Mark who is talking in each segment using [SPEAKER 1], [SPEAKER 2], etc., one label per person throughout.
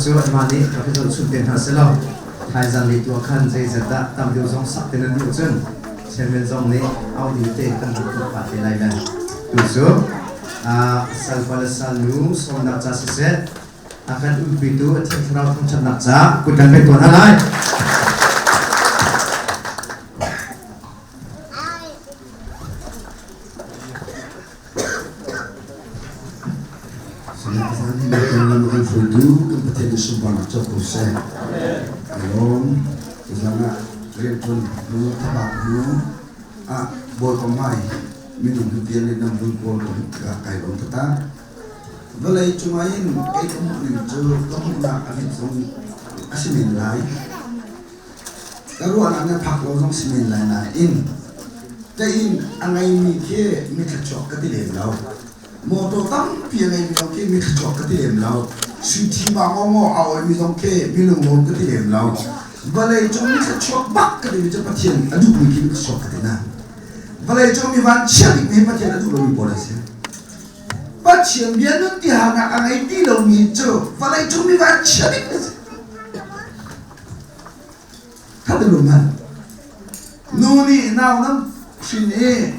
[SPEAKER 1] cu anmah nih rak i zohchunh te hna selaw thaizan lei tu ah khan zeizat dah tam deuh zong sak te nan duh cun chairman zong nih auh ding te kan rak tuah pah te lai le tu cu salpa le salnu sawmnak ca siseh a kan umpitu a thiang thlarau thangṭhatnak ca kut kan pek tuah hna lai.
[SPEAKER 2] Kan hruaitu kan Pathian nih sunparnak co ko seh. Alawm zangah rianṭuan hnu thabak hnu ah Bawipa hmai minung hi vial in nan vun kawl ka kai lawm taktak. Vawlei cungah hin kei ka hmuh ning cu ka hmuhnak a mit zong a si men lai. Ka ruahnak nih a phak lo zong si men lai nain ka inn a ngeimi khi mi thluachuak ka ti lem lo. Motor tampi a ngeimi zong khi mi thluachuak ka ti lem lo. Suithi ba ngawngaw a awimi zong khi mi lunglawm ka ti lem lo. Vawlei cung mi thluachuak bak ka timi cu Pathian a duhmi khi mi thluachuak ka ti na. Vawlei cung mi vanchia bikmi Pathian a duh lomi pawl an si. Pathian bia nun ti harnak a ngei ti lomi cu vawlei cung mi vanchia bik an si. Kha ti lung hmanh. Nu nih nau nan hrin i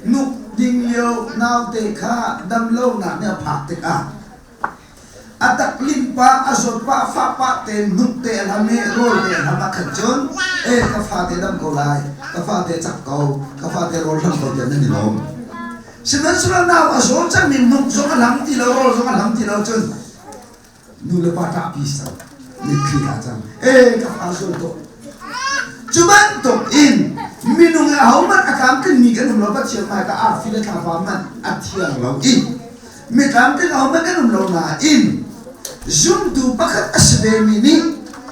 [SPEAKER 2] nuk ding lio naute kha damlonak nih a phak tikah a tak lim pa a zawt pa a fah pa te nuk te a hlam i rawl te a hlam ah khan cun e ka fate dam ko lai ka fate cak ko ka fate rawl hlam ko tiah nan i lawm sihmanhsehlaw nau a zaw cangmi nuk zong a hlam ti lo rawl zong a hlam ti lo cun nu le pa ṭahpi sang mitthli tla cang e ka fa sual tuk cu bantuk in minung i ahohmanh a tlamtlingmi kan um lo Pathian hmai ka arfi le thlapa hmanh a thiang lo i mi tlamtling ahohmanh kan um lo nain zumtu pakhat a si vemi nih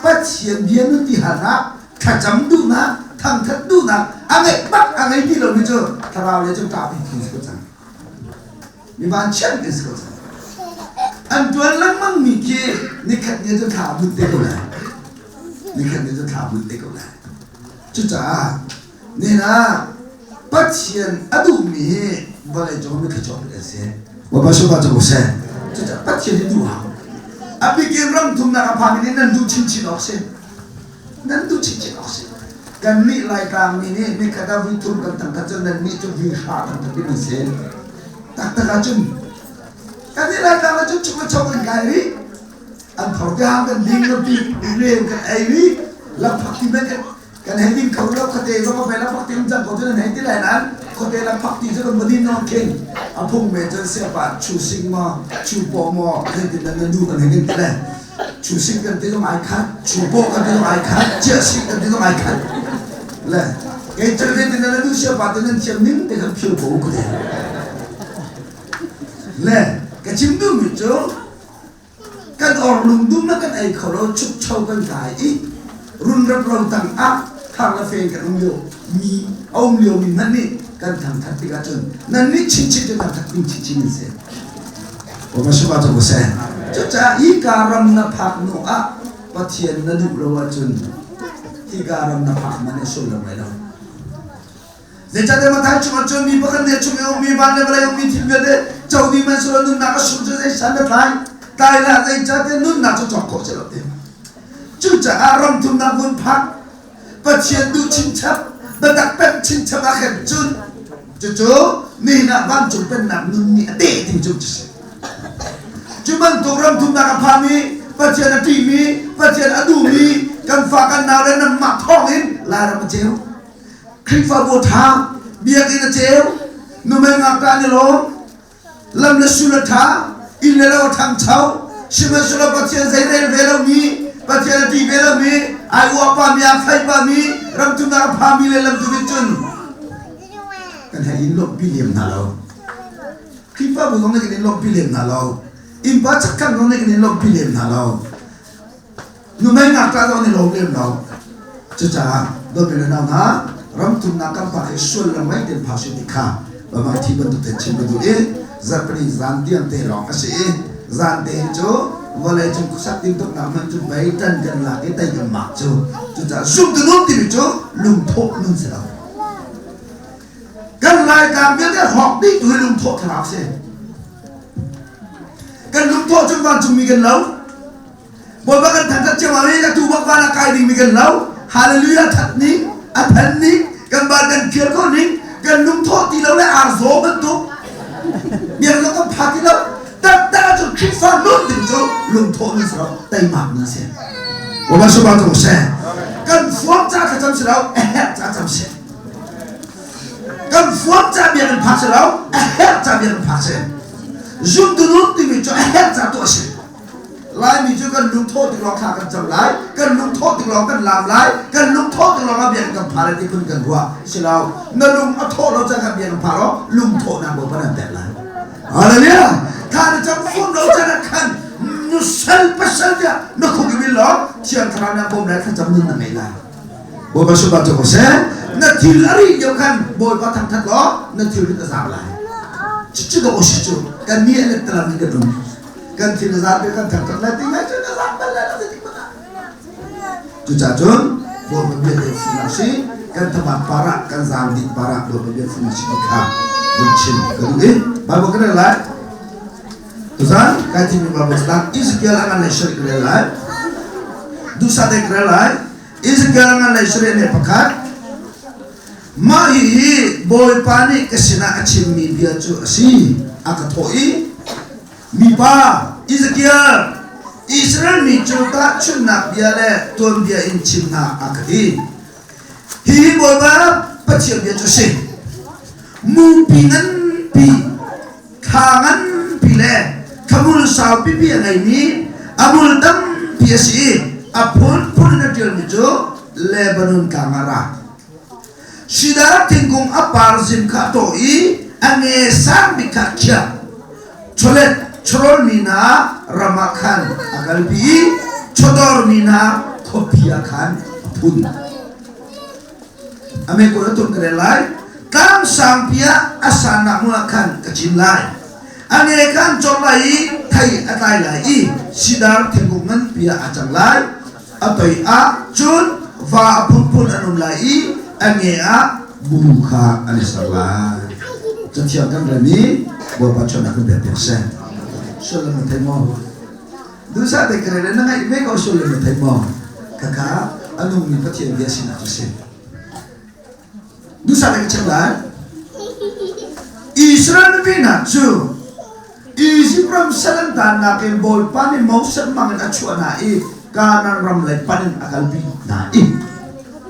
[SPEAKER 2] Pathian bia nun ti halnak thlacam duhnak thangthat duhnak a ngeih bak a ngei ti lomi cu thlarau le cu ṭahpi phun si ko cang mi vanchiat kan si ko cang an tuan lengmang mi khi nikhat ni cu thla but te ko lai nikhat ni cu thla but te ko lai cucaah nina Pathian a duhmi hi vawlei cung mi thluachuak an si Bawipa supa cu seh cucaah Pathian hi duh hau a bikin ram thumnak a phami nih nan duh chinchin awk si nan duh chinchin awk si kan nih Laitlang mi nih nikhat ah vui thum kan thangkhat cu nan nih cu vui hra kan thangkhat nan si taktak ahcun kan i Laitlang ahcun chung le chok an kai rih an thor te hang kan ding kan pi reu kan ei rih lakphak ti men kan hei ding kho lo khuate zong a lakphak ti um cang ko cu nan hei ti lai nan khuate lakphak ti cu kan va din nawn khin a phung me cun siapa chu sing maw chu paw maw hei ti nan nu kan hei kan ti le chu sing kan ti zong ai khat chu paw kan ti zong ai khat chia sing kan ti zong ai khat le kei cu le ti nan nu siapa ti nan thiam ning te kan phiu ko ku te le ka chim duh mi cu kan or lung dum na kan ei kho lo chuk cho kan kai i run rap lo tang ah thang le fen kan um lio mi a um lio mi hmanh nih kan thangthat tikah cun nan nih chinchin cu thangthat ding chinchin in si Wa ma cu seh cucaah hi ka ram na phak hnu ah Pathian na duh lo ahcun hi ka ram na phak man i sullam lai lo. Zeicahtiah Matthai chungah cun mi pakhat nih a chung i ummi van le vawlei ummi thil vialte co dih man selaw nunnak a sung cu zeisan na tlai tlai lah zeicahtiah nunnak cu cawk khawh si lo ti. Cucaah ram thumnak vun phak Pathian duh chinchap biatak pemh chinchap ah khan cun cucu nihin ah vancung pennak nun nih a teh ding cu si. Cu bantuk ram thumnak a phami Pathian a ṭihmi Pathian a duhmi kan fa kan nau le nanmah thawngin Lairam a ceu. Khrihfabu a ṭha, biakinn a ceu, numei ngakṭah an i lawm, lam le sul a ṭha, inn le lo a ṭhangcho, sihmanhsehlaw Pathian zeirel ve lomi, Pathian a ṭih ve lomi, ai uah pami, aa fai pami, ramthumnak a phami le lamtu nih cun kan hei in lawmhpi lem hna lo. Khrihfabu zong nih kan in lawmhpi lem hna lo. Innpa chakkhat zong nih kan in lawmhpi lem hna lo. Numei ngakṭah zong nih lawm lem lo. Cucaah dawtmi le nau hna, ramthumnak kan phak hi sullam ngei tein phak si ti kha bamai thi bantuk tein chim ka duh i zarhpini zan tiang te lawng a si i zan te cu vawlei cung khuasak tintuknak hmanh cu mei tan kan lak i tei kan mak cu cucaah zumtu nun timi cu lungthawh nun si lo kan Laitlang vialte hrawk dih tu hi lungthawh thlarau si kan lungthawh cu vancungmi kan lo. Bawipa kan thangthat cio mi atu bak van ah kai ding mi kan lo. Hallelujah that ning, a than ning, kan van kan khial ko ning, kan lungthawh ti lo le ar zaw bantuk. Biak lo kan pha ti lo. Tak tak ahcun Khrihfa nun ding cu lungthawh ni si lo, teimak na si. Bawipa suba tu seh. Kan fuam ca thlacam si lo, a herh ca cam si. Kan fuam ca biakinn phak si lo, a herh ca biakinn phak si. Zumtu nun timi cu a herh ca tuah si. Laimi cu kan lungthawh tik lawng thla kan cam lai, kan lungthawh tik lawng kan laam lai, kan lungthawh tik lawng ah biakinn kan pha lai ti phun kan ruah. Si lo, na lung a thawh lo cang kan biakinn pha lo, lungthawhnak Bawipa nan pek lai. Hallelujah! Thla na cam fuam lo caan ah khan nu sal pasal tiah na khuk i bil law Thiang Thlarau nih a bawm lai thlacam nun na ngei lai. Bawipa sunpar cu ko seh. Na thil a rih lio khan Bawipa thangthat law na thil rit a zau lai. Cucu dawh a si cu. Kan nih a lettalam in kan um. Kan thil a zat kan thangthat lai ti ngai cu na zat bal lai lo ti hmanh ah. Cucaah cun Bawipa bia te fimnak si kan thabat parah kan zaang dih parah Bawipa bia fimnak si ti kha vun chim ka duh i Bible kan rel lai. Tuzan kai thimmi Bible caang Ezekiel a ngan le shari ka rel lai. Duhsah te ka rel lai. Ezekiel a ngan le shari ne pakhat. Mah hihi Bawipa nih ka sinah a chimmi bia cu a si. A ka thawh i, Mipa, Ezekiel, Israel mi cu tahchunhnak bia le tuanbia in chim hna, a ka ti. Hihi Bawipa Pathian bia cu a si. Mupi nganpi, thla nganpi le thamul sau pipi a ngeimi, a mul tampi a si i a phunphun in a ṭialmi cu Lebanon tlang ah ra. Sidar thingkung a par zim kha a tawh i a nge sang bik kha a khiah. Chawlet chawhrawl mi hna ram ah khan a kalpi i chawdawr mi hna khuapi ah khan a phun. A mekul a tun ka rel lai. Tlang sangpi ah a sannak hmun ah khan ka cin lai. A nge kha an cawk lai i thei a tlai lai i sidar thingkung nganpi ah a cang lai. A toi ah cun va a phunphun an um lai i a nge ah bu kha an i ser lai. Cathiang kan rel i Bawipa ṭhatnak kan pek piak seh. Sullam na thei maw? Duhsah te ka rel na ngaih ve ko sullam na thei maw? Khakha a nungmi Pathian bia sinak cu si. Duhsah te ka chim lai. Israel mipi hna cu Izipt ram sal an tannak in Bawipa nih Moses hmang in a chuah hna i Kanaan ram lei pan in a kalpi hna i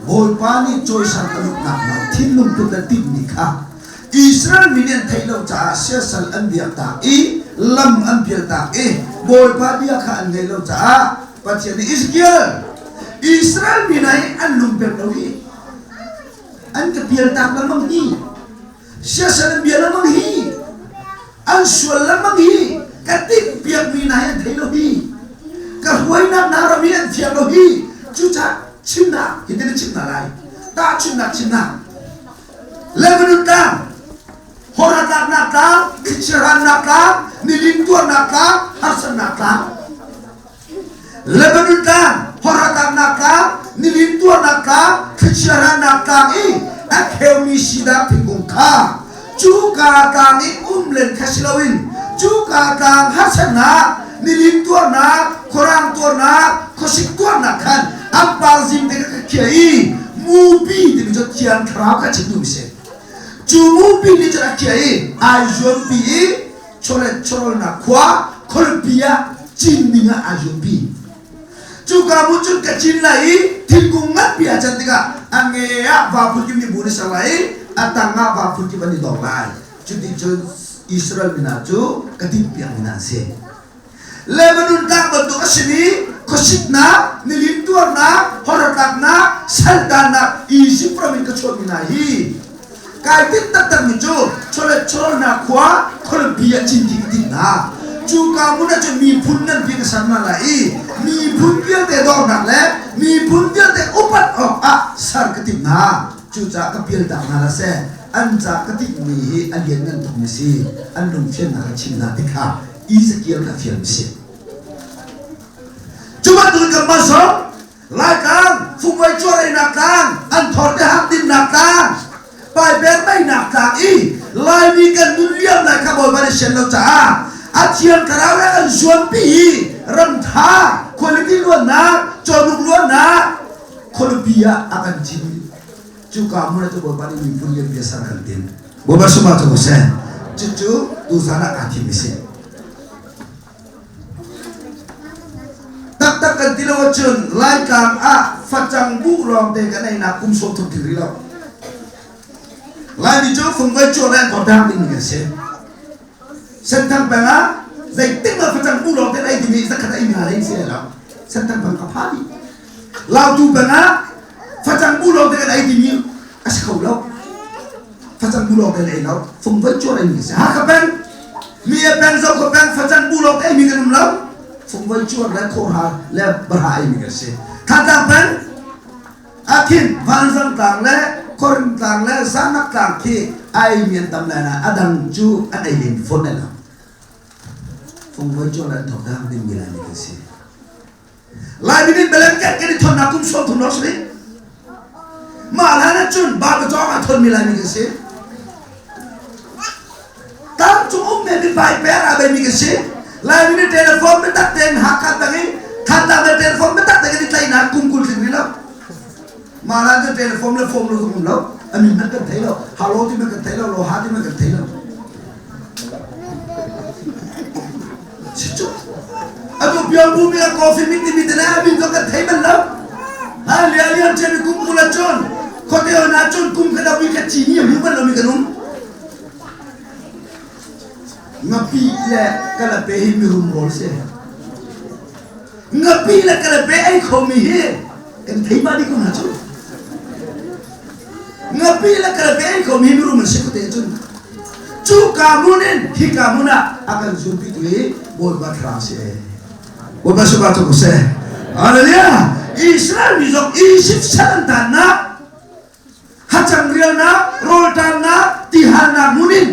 [SPEAKER 2] Bawipa nih cawisan a luknak hna thinlung put le timhmi kha Israel mi nih an theih lo caah siasal an biak tak i lam an pial tak i Bawipa bia kha an ngaih lo caah Pathian nih Ezekiel Israel mi hna hi an lungpek lo hi an ka pial tak lengmang hi siasal an bia lengmang hi an sual lengmang hi ka timh piakmi hna hi an thei lo hi ka hruainak hna ram hi an fiang lo hi cucaah chimnak hitin a chim hna lai tahchunhnak chimnak Lebanon tlang horatlaknak tlang thlichia tlang nilin tuarnak tlang harsatnak tlang Lebanon tlang, horhatlaknak tlang, nilin tuarnak tlang, thlichia hrannak tlang i a kheumi sidar thingkung kha cuka tlang i um len kha si loin cuka tlang harsatnak, nilin tuarnak, khuarang tuarnak, khuasik tuarnak khan an par zing te ka khiah i mupi timi cu Thiang Thlarau kha chim duhmi si. Cu mupi nih cun a khiah i ai zuampi i chawlet chawhrawlnak khua khualipi ah cin ding ah aa zuampi. Cuka hmun cun ka cin lai i thingkung nganpi a can tikah a nge ah va phun kip nih bu an i ser lai i a tang ah va phun kip an i dor lai. Cuticun Israel mi hna cu ka timhpiak mi hna an si. Lebanon tlang bantuk a simi khuasitnak, nilin tuarnak, hortlaknak, saltannak Izipt ram in ka chuahmi hna hi kai tinh taktakmi cu chawlet chawlnak khua khualipi ah cin ka tinh hna. Cuka hmun ah cun miphun nganpi ka ser hna lai i miphun vialte dornak le miphun vialte upat awkah ser ka timh hna. Cucaah ka pialtak hna la seh an ca ka timhmi hi a lianngan tukmi si an lungfiannak ka chim hna ti kha Ezekiel kha fial mi si. Cu bantuk in kanmah zong Laitlang, fungvei cuareinak tlang, an thor te hang dinnak tlang, paiper meinak tlang i Laimi kan nun liam lai kha Bawipa nih sian lo caah a thiang thlarau le kan zuampi i ramtha Khualipi luatnak, cawhnuk luatnak, khualipi ah a kan thim. Cuka hmun ah cu Bawipa nih miphun lian bia ser kan tin. Bawipa sumah cu seh. Cucu tuzan ah kaa thim a si. Taktak kan ti lo ahcun Laitlang ah facang buh lawng te kan einak kum 30 thil rih lo. Laimi cu fungvai cuar le an kawr ding kan si. Senthang peng ah zeitik ma facang buh lawng te ei timi zakhat ei mi hna si lo. Senthang peng ka pha dih. Lautu peng ah facang buh lawng te kan ei timi a si kho lo. Facang buh lawng te ei lo. Fungvai cuar ei mi si. Hakha peng mi e peng zo kha peng facang buh lawng te ei mi kan um lo. Fungvai cuar le khawhra le bahra ei mi kan si. Thantlang peng Akhin Vanzang tlang le Korin tlang le Zanak tlang khi ai mi an tam lai na adang cu an ei len fawn lai lo. Fungvoi cu an thok dang ding mi lai mi kan si. Lai mi nih blanket kan i thon na kum 30 lawng si. Mah hlan ah cun ba ka cawng ah thon mi lai mi kan si. Tang cung um mi bai per a bai mi kan si. Lai mi nih telephone biatak tein Hakha tang i Thantlang le telephone biatak tein kan i tlaihnak kum 20 tling rih lo. Mah hlan cu telephone le phone lo zong um lo. A min hmanh kan thei lo. Halo ti hmanh kan thei lo. Loha ti hmanh kan thei lo. Sicu. Atu piang bu mi a coffee mit timi te na min zong kan thei bal lo. Ha lia lian chen kum kul a cun khote na cun kum khat a wi khat chi ni a hmu bal lo mi kan um. Ngapi le kalape hi mirum rawl si. Ngapi le kalape ei khomi hi kan thei ba dih ko hna cu. Ngapi le kalape ei khomi hi mirum an si ko te cun. Cu ka mun in hi ka mun ah a kan zumpi tu hi Bawipa thlarau si. Bawipa suka tu seh. Hallelujah. Israel mi zong Egypt sal an tannak hacang rialnak, rawlṭamnak, tihalnak hmun in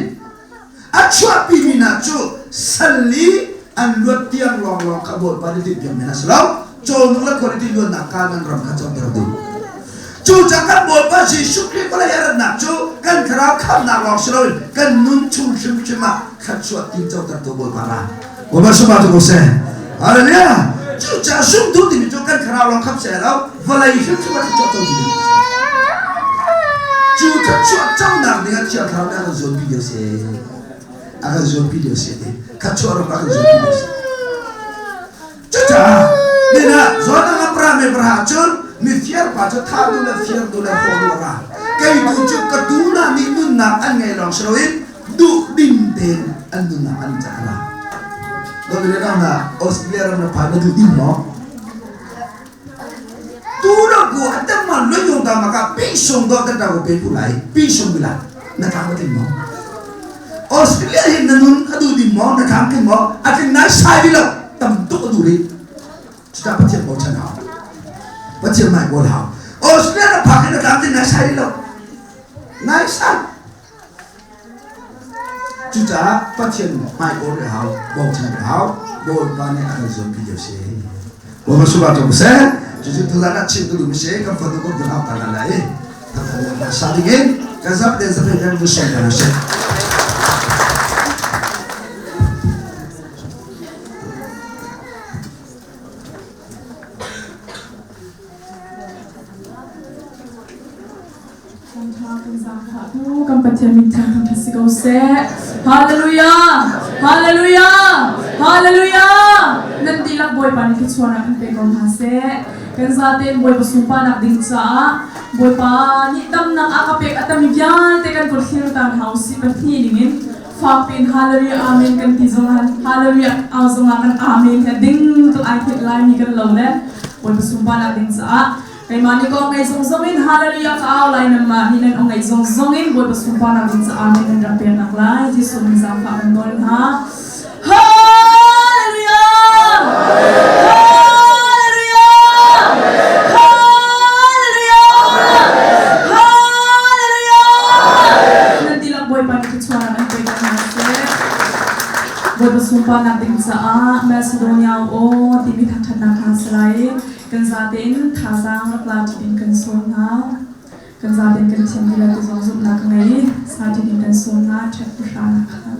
[SPEAKER 2] a chuahpimi hna cu sal i an luat tiang lawnglawng kha Bawipa nih timhpiak men a si lo. Cawhnuk le khualipi luatnak Kanaan ram kha coter duh. Cucaah kan Bawipa Jesuh Khrih vawlei a ratnak cu kan thlarau khamhnak lawng si loin kan nun chung hrimhrim ah thluachuah tin cotertu Bawipa ra. Bawipa sumah tu ko seh. Hallelujah. Cucaah zumtu timi cu kan thlarau lawng khamh seh lo, vawlei hrimhrim ah thluachuah cotu ding kan si. Cu thluachuah conak ding ah Thiang Thlarau nih a kan zuampi lio si. A kan zuampi lio si ti. Thluachuah ram a kan zuampi lio si. Cucaah nina zawn a ngam ra me pra cun mi fiar pa cu tha du le fiar du le haw du ra. Kei tu cu ka tu na nih nunnak an ngei lawng si loin duh ding tein an nunnak an cak la. Dawt le na Australia ram na phan na duh ding maw? Tu na ku atam ma lo yung ta maka pi sung do ta ta ko pe pu lai pi sung bila na thang ma ting maw? Australia hin na nun a duh ding maw na thang ting maw? A tling nai sai bi lo tam tuk a duh rih. Cuta Pathian bochan hau. Pathian mai kawl hau. Australia na phak in na tlam ting nai sai lo. Nai sai. Cucaah Pathian hmaikawl a hau, bochan a hau, Bawipa nih a kan zuampi lio si. Bawipa subah cu seh, cucu tuzan ah chim ka duhmi si, kan fanu kan kan ta lai i, sa ding in kan zap den zape kan vu som kan si.
[SPEAKER 3] Kan Pathian min thiang thangṭhat si ko seh. Hallelujah! Hallelujah! Hallelujah! Nan dihlak Bawipa nih thluachuahnak in pe ko hna seh. Kan zatein Bawipa sunparnak ding caah Bawipa nih damnak a ka pek a tami vialte kan kut thlir ta hna usih pahnih ningin fakpiin Hallelujah Amen kan ti zongah Hallelujah au zongah kan Amen he ding tuk ai theih laimi kan lo le Bawipa sunparnak ding caah Keimah nih ka ngaih zongzong in hallelujah ka au lai nanmah nih nan aw ngaih zongzong in Bawipa sunparnak ding caah amen nan rak peknak lai Jesuh min zaangfah kan nawl hna. Hallelujah! Hallelujah! Hallelujah! Hallelujah! Nan dihlak Bawipa nih thluachuahnak an pek hna seh. Bawipa sunparnak ding caah Macedonia aw timi thangṭhatnak kha si lai. Kan zatein thazaang rak la ṭi in kan sawm hna. Kan zatein kan thiam ti lo ti zong zumhnak ka ngei i sa ṭi in kan sawm hna. Ṭhet pahra nak kha.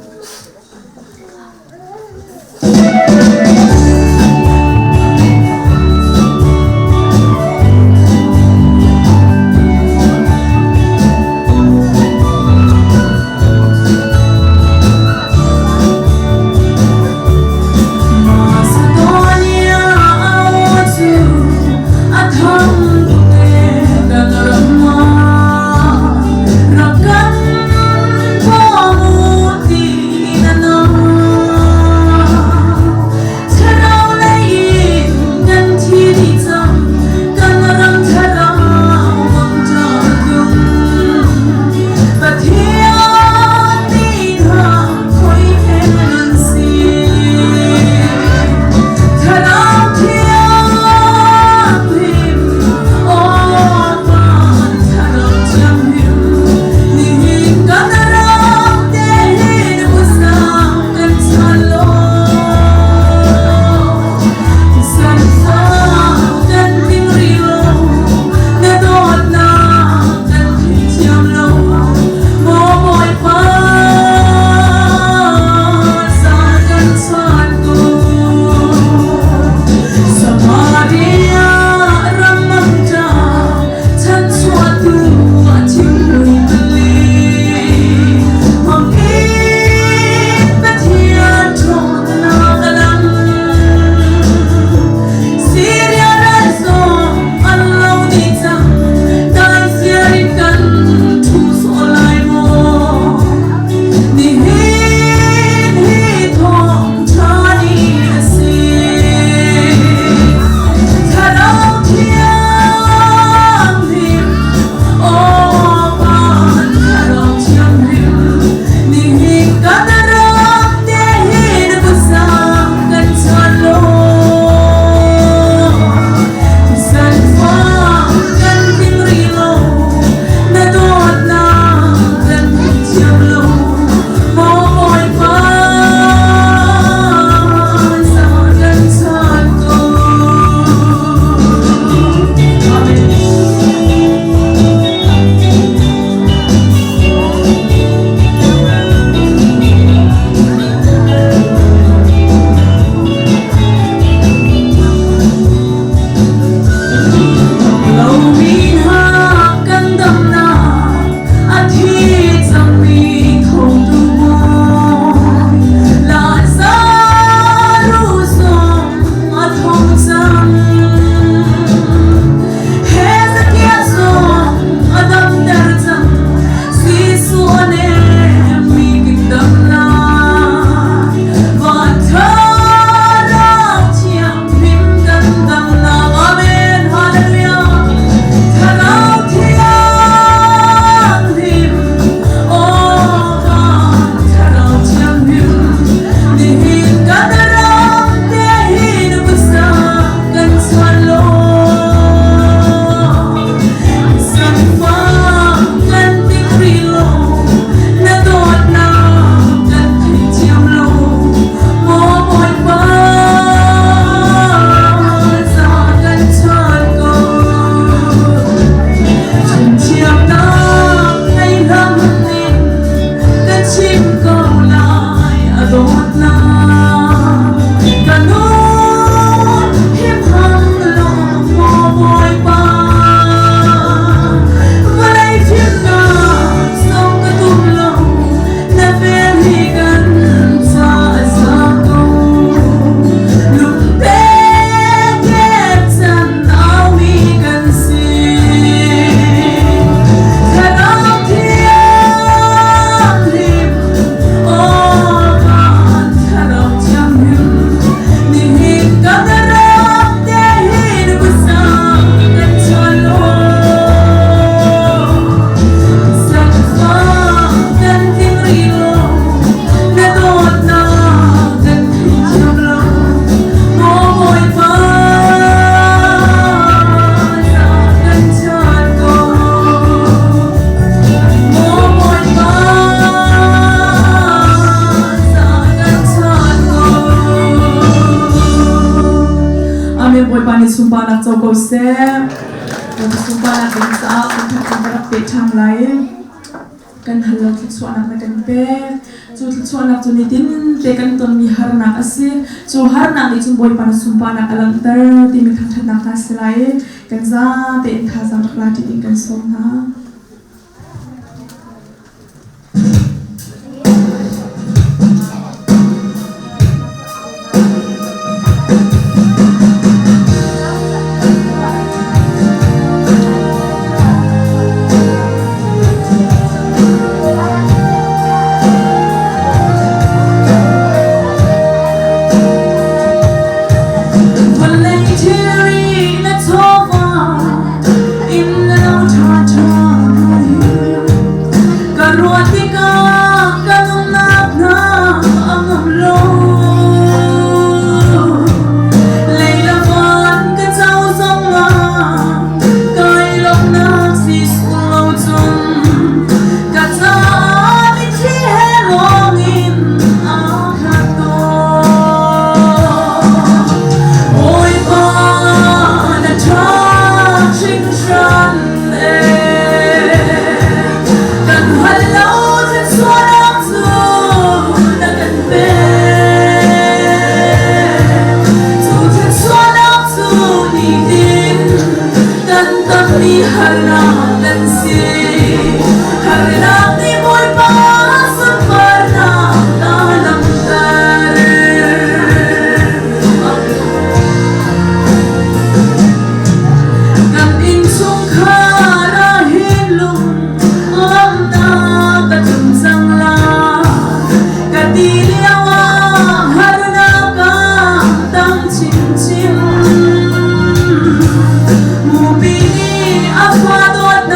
[SPEAKER 3] nih sunparnak co ko seh. Bawipa sunparnak ding caah kan khat kan rak pe ṭhan lai. Kan hal lo thluachuahnak na kan pek. Cu thluachuahnak cu nitin te kan tonmi harnak a si. Cu harnak nih cun Bawipa na sunparnak a langhter timi thangṭhatnak hna si lai. Kan za tein thazaang rak la ṭi ding kan sawm hna. Vawlei thilri na chawva inn lo ṭha ṭha ka ruah tikah ka nunnak hna a ngam lo. Lei le van ka co zongah kai lawmhnak si lo cun ka caah mitthli he lawngin aa khat ko. Bawipa na ṭha hringhran ee kan hal lo thluachuahnak cu na kan pek. Cu thluachuahnak cu nitin kan tonmi harnak kan si. Harnak nih Bawipa sunparnak na langhter. Kan innchungkhar ah hin lung ngamnak ka tlung cang lai. Ka ti lio ah harnak ah tam chinchin. Mupi nih a fa dawt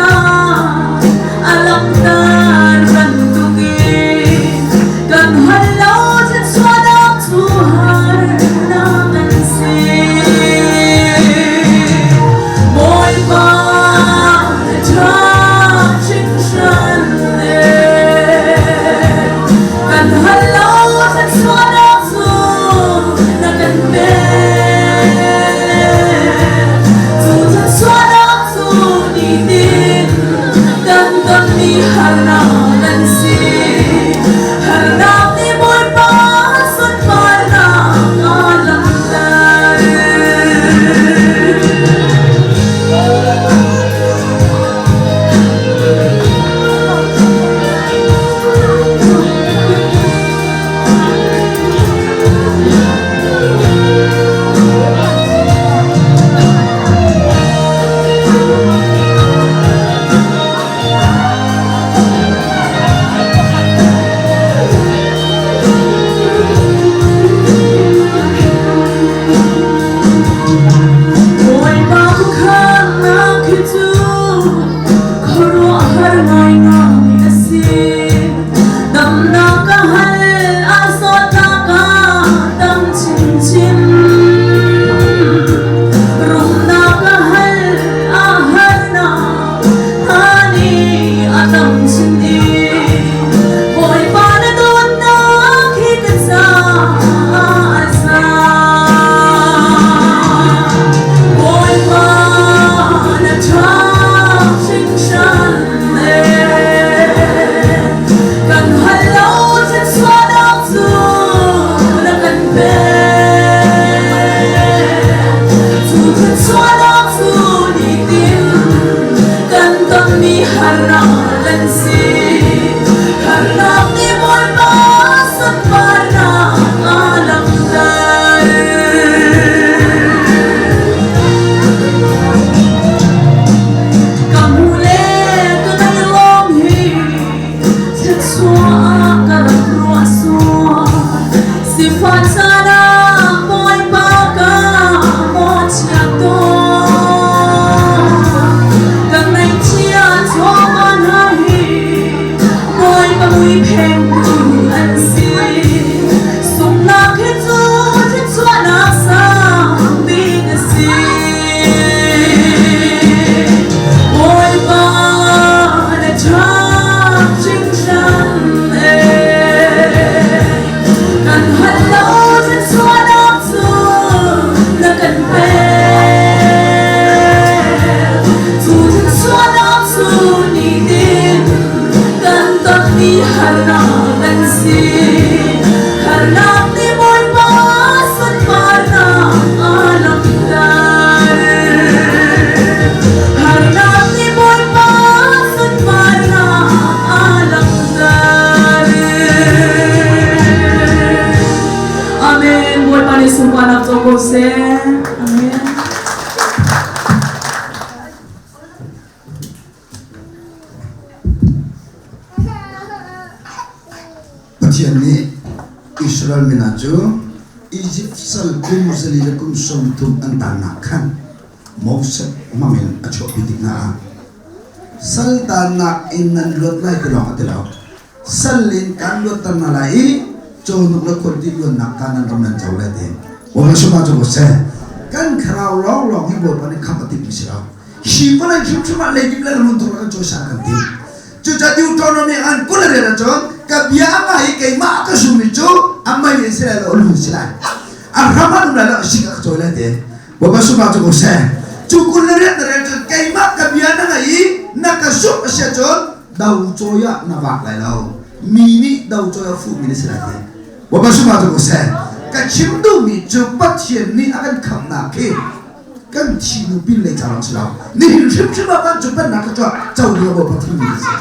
[SPEAKER 2] Israel mi hna cu Izipt sal kum zali le kum 30 an tannak khan Moses hmangin a chuahpi tik hna ah sal tannak in nan luat lai ti lawng a ti lo. Sal in kan luatter hna lai i cawhnuk le khualti luannak ka nan ram nan co lai ti. Bawipa sumah cu seh. Kan thlarau lawnglawng hi Bawipa nih khamh a timhmi si lo. Hi vawlei hrimhrim ah leidip le lamhun thur kan cawisan kan ti. Cucaah Deuteronomy an 20 rian ahcun ka bia a ngai i keimah a ka zummi cu a mei in si lai lo a lu in si lai. A hram an um lai lo a sik a ka cawi lai ti. Bawipa sumah cu ko seh. Cu 20 na rel cun keimah ka bia na ngai i na ka zumh a si ahcun do cawi ah na vak lai lo. Mi nih do cawi ah fuhmi na si lai ti. Bawipa sumah cu ko seh. Ka chim duhmi cu Pathian nih a kan khamhnak hi kan thi nu pin lei ca lawng si lo nihin hrimhrim ah kan cu pennak ka chuah co ding a Bawipa thimmi a si.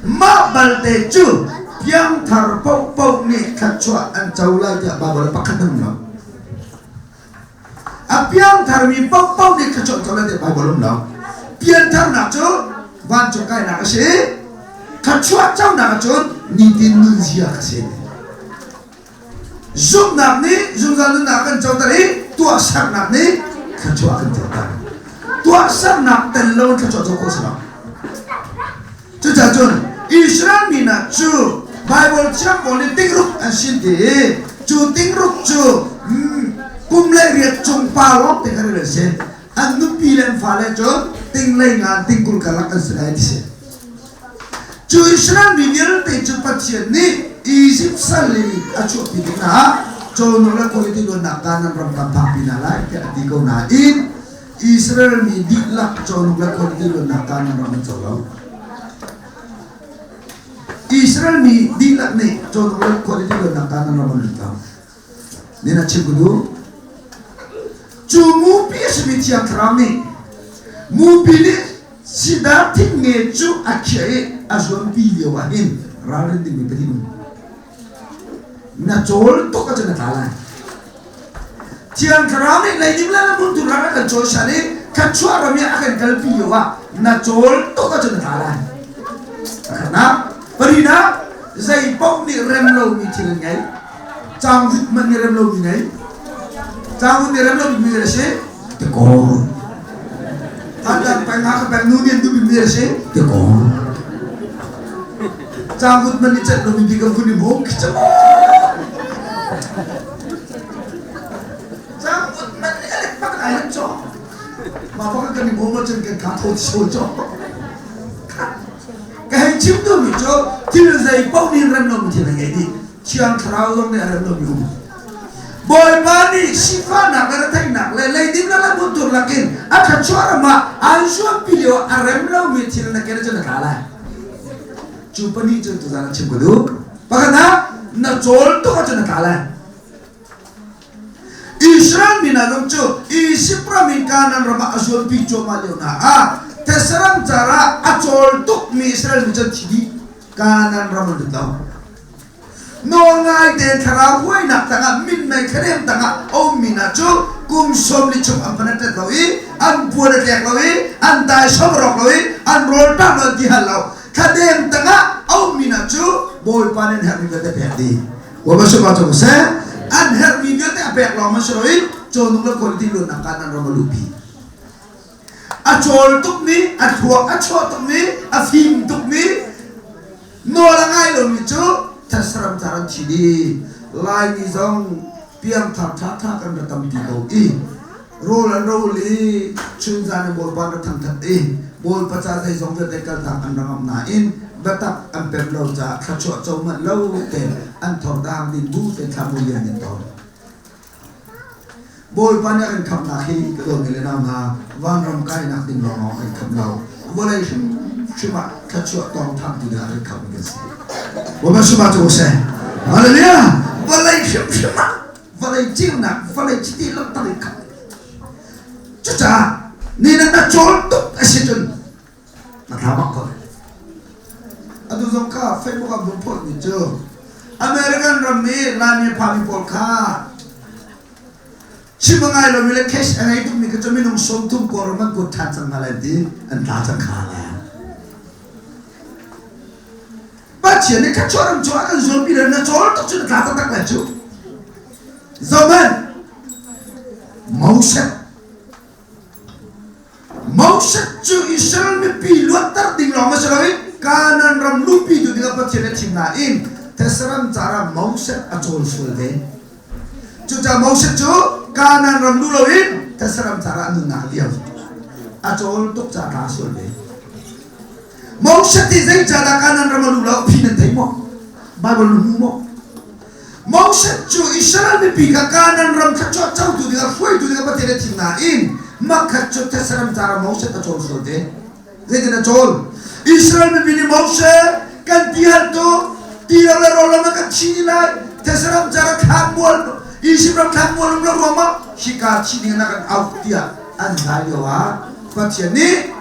[SPEAKER 2] Mah balte cu piangthar paohpaoh nih thluachuah an co lai tiah Baibal ah pakhat hmanh um lo. A piangtharmi paohpaoh nih thluachuah an co lai tiah Baibal um lo. Piantharnak cu vancung kainak a si. Thluachuah conak ahcun nitin nunzia ka si. Zumhnak nih zungzal nunnak kan coter i tuahsernak nih thluachuah kan coter. Tuahsernak tel lo in thluachuah co khawh si lo. Cucaah cun Israel mi hna cu Baibal thiang pawl nih tingruk an sin ti i cu tingruk cu kum le riat cung pa lawng te kha rel an si. An nupi le an fale cu ting lei ngan tingkul karlak an si lai ti si. Cu Israel mi vialte cu Pathian nih Izipt sal in a chuahpi tikah cawhnuk le khualipi luannak Kanaan ram kan phakpi hna lai tiah a ti ko nain Israel mi dihlak cawhnuk le khualipi luannak Kanaan ram an co lo. Israel mi dihlak nih cawhnuk le khualipi luannak Kanaan ram an lut lo. Nin a chim ka duh. Cu mupi a simi Thiang Thlarau nih mupi nih sidar thing nge cu a khiah i a zuanpi lio ah hin ralrin dingmi pahnih um. Na cawl tuk ahcun na tla lai. Thiang Thlarau nih leidim le lamhun tu rak a kan cawisan i thluachuah ram i a kan kalpi lio ah na cawl tuk ahcun na tla lai. Pakhatnak, palinak, zei paoh nih rem lomi thil an ngei. Cangvut hmanh nih rem lomi ngei. Cangvut nih rem lomi mi a si. Tikaw. Thantan peng ha ka peng nu nih an duhmi mi a si. Tikaw. Cangvut hmanh nih celh lomi bi kan vun i hmung khi cu. Cangvut hmanh nih a let bak ai han caw. Mah bak kan i hmung cun kan kha tho so caw. Ka hei chim duhmi cu thil zei paoh nih rem lomi thil a ngei dih. Thiang Thlarau zong nih a rem lomi um. Bawipa nih sifahnak le retheihnak le leidim le lamhun lakin a thluachuah ram ah an zuampi lio a rem lomi thil na ken cun na tla lai. Cu pahnih cun tuzaan ah chim ka duh. Pakhat ah na cawl tuk ahcun na tla lai. Israel mi hna zong cu Izipt ram in Kanaan ram ah a zuanpi cuahmah lio hna ah Thessalon car ah a cawl tukmi Israel mi cu an thi dih. Kanaan ram an lut lo. Nawlngai tein thlarau huainak tangah minmei thlarem tangah a ummi hna cu kum 40 chung an van a tet lo i an puan a tlek lo i an taisawm a rawk lo i an rawl ṭam lo an ti hal lo. Thladem tangah a ummi hna cu Bawipa nih an herhmi vialte pek dih. Bawipa sungah cu seh an herhmi vialte a pek lawng man si loin cawhnuk le quality luatnak Kanaan ram a luhpi. A cawl tukmi, a thluak a chuah tukmi, a fim tukmi, nawl a ngai lomi cu thesram car an thi dih. Laimi zong piangthar ṭhaṭha kan ra tampi ko i rawl an rawl i chunzan in Bawipa an ra thangṭhat i Bawipa ca zeizong vialte kaltak an ra ngamh nain biatak an pem lo caah thluachuah co manh lo tein an thordang din bu tein thlamu lian in tawn. Bawipa nih a kan khamhnak hi ka dawtmi le nau hna vanram kainak ding lawngah a kan khamh lo. Vawlei hrimhrim ah thluachuah tawng thamtu dingah a kan khamhmi kan si. Bawipa sungah cu seh. Hallelujah! Vawlei hrimhrim ah vawlei ceunak vawlei chiti langhter in khamh. Cucaah ni na na cawl tuk a si cun na thla bak ko. Atu zong kha Facebook ah vun phawtmi cu American ram i Laimi phami pawl kha chim a ngai lomi le cash a ngei tukmi kha cu minung 30 kawlram an kuat ṭhan cang hna lai ti an tla cang kha la. Pathian nih khachuah ram cu a kan zuampi le na cawl tuk cu na tla taktak lai cu. Zohhmanh Moses Moses cu Israel mipi luatter ding lawng a si loin Kanaan ram luhpi tu dingah Pathian a thim nain Thessaram cara Moses a cawl sual ve. Cucaah Moses cu Kanaan ram luh loin Thessaram cara a nunnak liam. A cawl tuk caah tla sual ve. Moses ti zeicahdah Kanaan ram a luh lo phi nan thei maw? Bible na hmu maw? Moses cu Israel mipi kha Kanaan ram thluachuah cotu dingah hruaitu dingah Pathian a thim nain makhat cu thetse ram cara Moses a cawl sual te. Zeitin a cawl? Israel mipi nih Moses kan ti hal tu ti lo le rawl lo kan thi lai thetse ram cara thlan mual Izipt ram thlan mual um lo ruangah hika thi ding na kan auh tiah an zai lio ah Pathian nih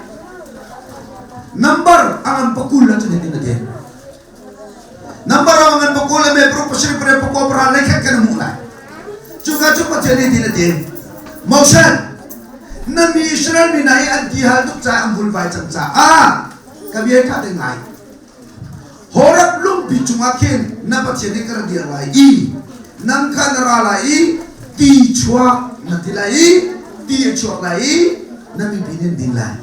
[SPEAKER 2] number a ngan pakul la cun hitin a ti. Number a ngan pakul le me paruk pasarih pariat pakua pahra lei khat kan hmuh lai. Cuka cu Pathian nih tin a ti. Moses, na mi Israel mi hna hi an ti hal tuk caah an vulvai cang caah ka bia ṭha te ngai. Horeb lungpi cungah khin na Pathian nih ka ra dir lai i nang kha na ra lai i ti chuak na ti lai i ti a chuak lai i na mipi nih an din lai.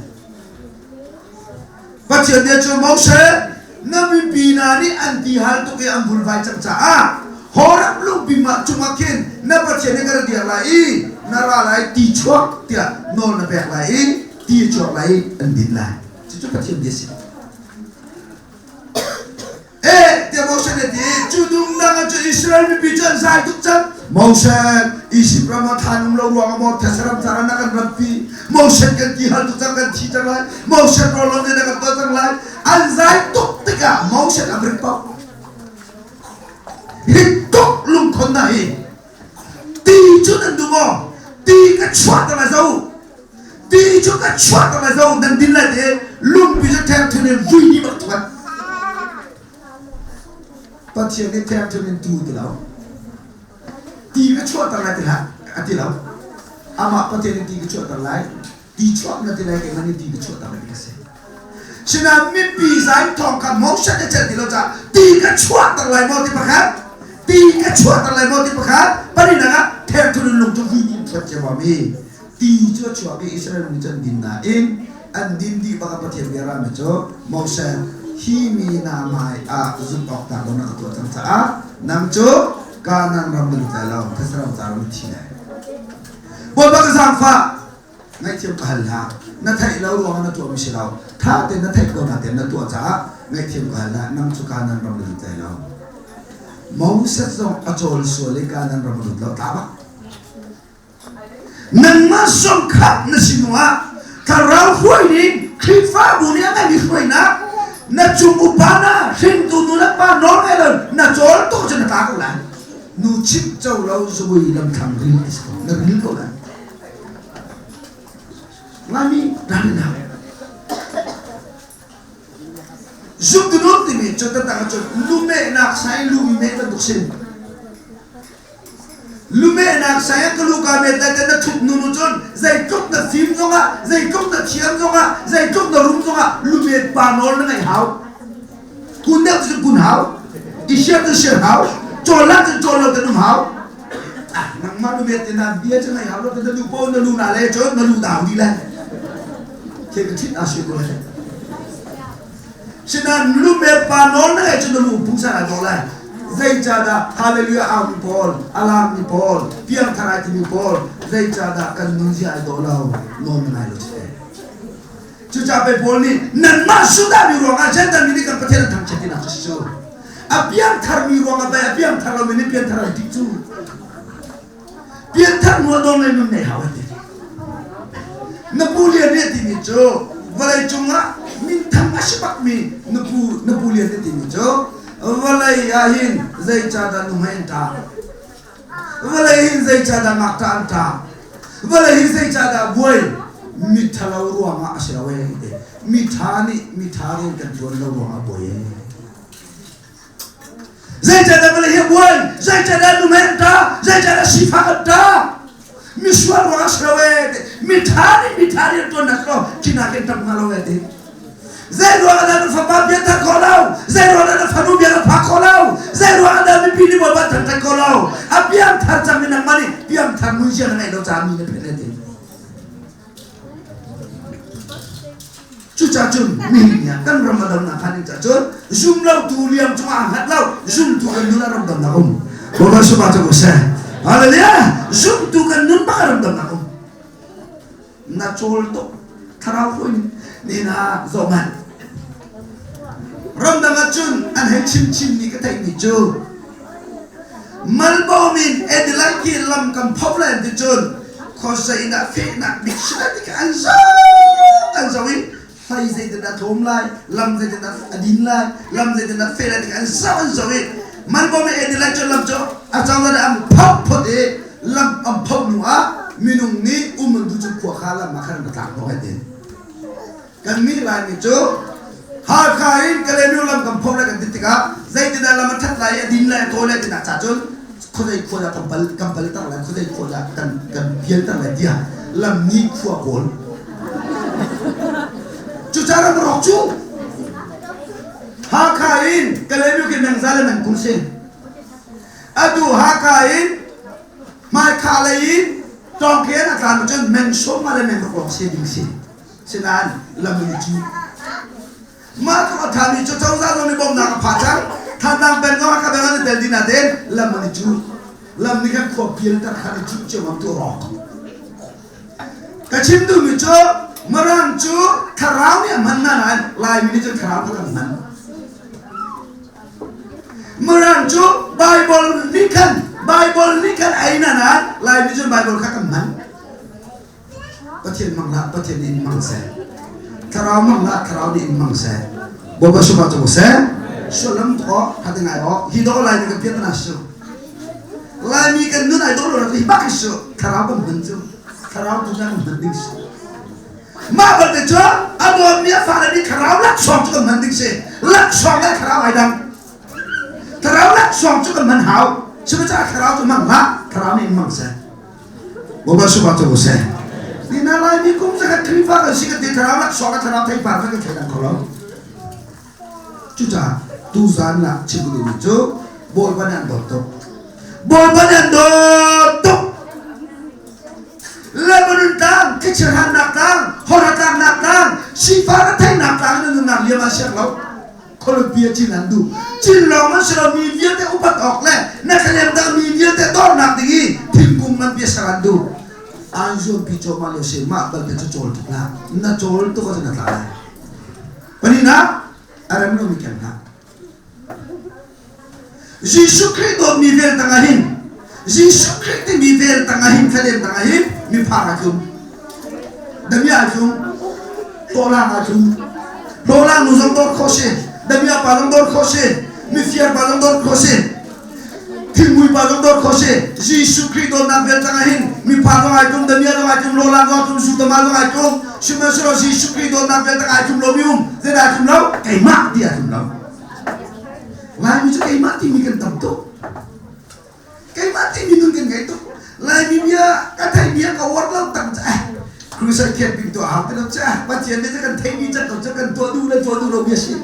[SPEAKER 2] Pathian bia cu Moses na mipi hna nih an ti hal tuk i an vulvai cang caah Horeb lungpi mah cungah khin na Pathian nih ka ra dir lai i na ra lai ti chuak tiah nawl na pek lai i ti a chuak lai i an din lai. Cucu Pathian bia si. Eh, tiah Moses nih a ti. Cu dungdang ah cun Israel mipi cu an zai tuk cang. Moses, Izipt ram ah thlan um lo ruang ah maw Thessaram car ah na kan ratpi. Moses kan ti hal tuk cang, kan thi cang lai. Moses rawl lo na kan tuah cang lai. An zai tuk tikah Moses a rik pok. Hi tuk lungkhon na hi. Ti cu nan duh maw? Ti ka chuah ta lai zo. Ti cu ka chuah ta lai zo nan din lai te lungpi cu theng thun in vui ni bak thuat. Pathian nih theng thun in tu ti lo. Ti ka chuah ter lai ti hlah a ti lo. Amah Pathian nih ti ka chuah ter lai. Ti chuak na ti lai keimah nih ti ka chuah ter lai ti ka si. Sinain mipi zai thawng kha Moses a celh ti lo caah ti ka chuahter lai maw ti pakhat ti ka chuahter lai maw ti pakhat pahnihnak ah therthun in lung cu vui in thuat cia mi ti cu a chuak i Israel mi cu an din nain an din dih bak ah Pathian bia rami cu Moses hi mi na hmai ah zumh awk tlak lo na ka tuah cang caah nang cu Kanaan ram na lut lai lo thesarang ca ram thi lai Bawipa ka zaangfah ngaihthiam ka hal hlah na theih lo ruangah na tuahmi si lo tha tein na theih ko na tein na tuah caah ngaihthiam ka hal hlah nang cu Kanaan ram na lut lai lo Moses zong a cawl sual i Kanaan ram a lut lo tla bak nangmah zong kha na si hnuah thlarau hruai ning Khrihfabu nih a ngeimi hruainak na cung upa na hringtu nu le pa nawl ngai lo na cawl tuk cu na tla ko lai nu chimh co lo zubui lamthlang ril ti si ko na ril ko lai Laimi ralrinnak zumtu timi cu taktak ahcun lumehnak sai lumi meh bantuk sin lumehnak sai ka lu ka met lai na thup nu nu cun zeitluk na fim zongah zeitluk na thiam zongah zeitluk na rum zongah lumet pa nawl na ngeih hau kun deuh cu kun hau i siar cu siar hau cawl la cu cawl lo te num hau nangmah nu met na bia cu ngai hau lo na lu po na lu na le cun na lu dau di le the ka thit a si ko le sinan lu met pa nawl na ngai cun na lu pung sa na do lai zeicahdah hallelujah au mi pawl alam mi pawl piang thar ai timi pawl zeicahdah kan nun zia ai do lo nawl na ngai lo che Cucaah pei Paul nih nanmah Judah mi ruangah Jentail mi nih kan Pathian an thangchiat tinak cu si cu. A piangthar mi ruangah pei a piangthar lomi nih pianthar an tik cu. Pianthar hnu ah nawl ngei nun nei hau an ti. Na pu lian nih a timi cu vawlei cungah minthang a si bakmi na pu na pu lian nih timi cu vawlei ah hin zeicahdah nuhmei an ṭah? Vawlei hin zeicahdah ngakṭah an ṭah? Vawlei hi zeicahdah buai? Miṭhalo ruangah a si lo ee ti. Miṭha nih miṭha rian kan ṭuan lo ruangah buai ee. Zeicahdah vawlei hi a buai? Zeicahdah nuhmei an ṭah? Zeicahdah sifak an ṭah? Misual ruangah a si lo ee ti. Miṭha nih miṭha rian ṭuannak si lo, khi nakin ṭap hnga lo ee ti. Zei ruang ah dah na fapa pianthar khawh lo? Zei ruang ah dah na fanu bia na phak khawh lo? Zei ruang ah dah mipi nih Bawipa thangṭhat khawh lo? A piangthar cangmi nangmah nih piangthar nunzia na ngeih lo caah mi na phen le ti. Cucaah cun nihin ni ah kan ram a damnak hnga ding caah cun zum lo tu liang cungah aa hngat lo, zumtu kan nun ah ram damnak um. Bawipa sumah cu ko seh. Hallelujah! Zumtu kan nun bak ah ram damnak um. Na cawl tuk thlarau hruai ni na zoh hmanh. Ramdang ah cun an hei chim chinmi ka theihmi cu Malbawm in Adelaide khi lam kan pho lai an ti cun khuasa inn ah fehnak bik si lai ti kha an zoh an zoh i hlei zeitin dah thawm lai lam zeitin dah a din lai lam zeitin dah feh lai ti kha an zoh an zoh i Malbawm in Adelaide cu lam cu a cozah nih an phoh phot i lam an phoh hnu ah minung nih um an duh cu khua kha lam ah khan an ra tlak hnawh ai ti. Kannih Laimi cu Hakha in Kalaymyo lam kan phorh lai kan ti tikah zeitindah lam a ṭhat lai i a din lai a tawi lai tinak ca cun khuazei khua dah kan pal kan palter lai khuazei khua dah kan kan pialter lai tiah lam nih khua kawl. Cucaah ram rawk cu Hakha in Kalaymyo ki mengza le mengkung si. Atu Hakha in hmaikha lei in Tawngkhen a tlan cun meng sawm nga le meng ruk lawng si ding si. Sinain lam in i cuh. Mah tluk a ṭhami cu cozah zong nih bawmhnak a pha cang. Thantlang peng zong Hakha peng an i tel dih nain lam an i cuh. Lam nih khan khua pialter khan i cuh cio ngam tu rawk. Ka chim duhmi cu Mirang cu thlarau nih a hman hna nain Laimi nih cun thlarau kha kan hman. Mirang cu Bible nih khan Bible nih khan ei na nain Laimi cun Bible kha kan hman. Pathian mang hlah, Pathian nih in hmang seh. Thlarau mang hlah, Thlarau nih in hmang seh. Bawipa sungah cu seh. Sullam to hati ngai o hi do lai mi kan pian na su. Laimi kan nun ai do lo hi bak su. Thlarau kan hman cu. Thlarau tu kan hman ding si. Mah balte cu a dawm mi a fale nih thlarau laksawng cu kan hman ding si. Laksawng le thlarau ai dang. Thlarau laksawng cu kan hman hau. Sihmanhsehlaw thlarau cu hmang hlah, thlarau nih in hmang seh. Bawipa sungah cu seh. Ni na Laimi kum zakhat Khrihfa kan si kan ti thlarau laksawng le thlarau theipar kha kan thleidang kho lo. Cucaah tuzaan ah chim ka duhmi cu Bawipa nih an dawt tuk. Bawipa nih an dawt tuk. Lebanon tlang, thlichia tlang, Hora tlangnak tlang, sifah retheihnak tlang in nunnak liam ah siang lo. Columbia cin an duh. Cin lawng an si lo mi vialte upat awk le na thlem dah mi vialte dornak ding i thingkung ngan bia ser an duh. An zuam pi cuahmah lio si mah balte cu cawl tuk hlah. Na cawl tuk ahcun na tla lai. Pahnihnak a rem lomi keng hlah. Jesuh Khrih dawtmi vel tangah hin Jesuh Khrih timi vel tangah hin thlalem tangah hin miphar a tlum. Damia a tlum. Hlawhlang a tlum. Hlawhlang nu zong dawt khawh si. Damia pa zong dawt khawh si. Mifiar pa zong dawt khawh si. Thingmui pa zong dawt khawh si. Jesuh Khrih dawtnak vel tangah hin miphar zong ai tlum, damia zong ai tlum, hlawhlang zong ai tlum, zutama zong ai tlum. Sihmanhsehlaw Jesuh Khrih dawtnak vel tangah ai tlum lomi um. Zeidah ai tlum lo? Keimah ti ai tlum lo. Laimi cu keimah timi kan tam tuk. Keimah timi nun kan ngei tuk. Laimi bia ka theih bia ka uar lo tam ca. Crusade camping tuah hau ti lo ca. Pathian nih kan theih mi can ko cu kan tuah duh le tuah duh lo bia si.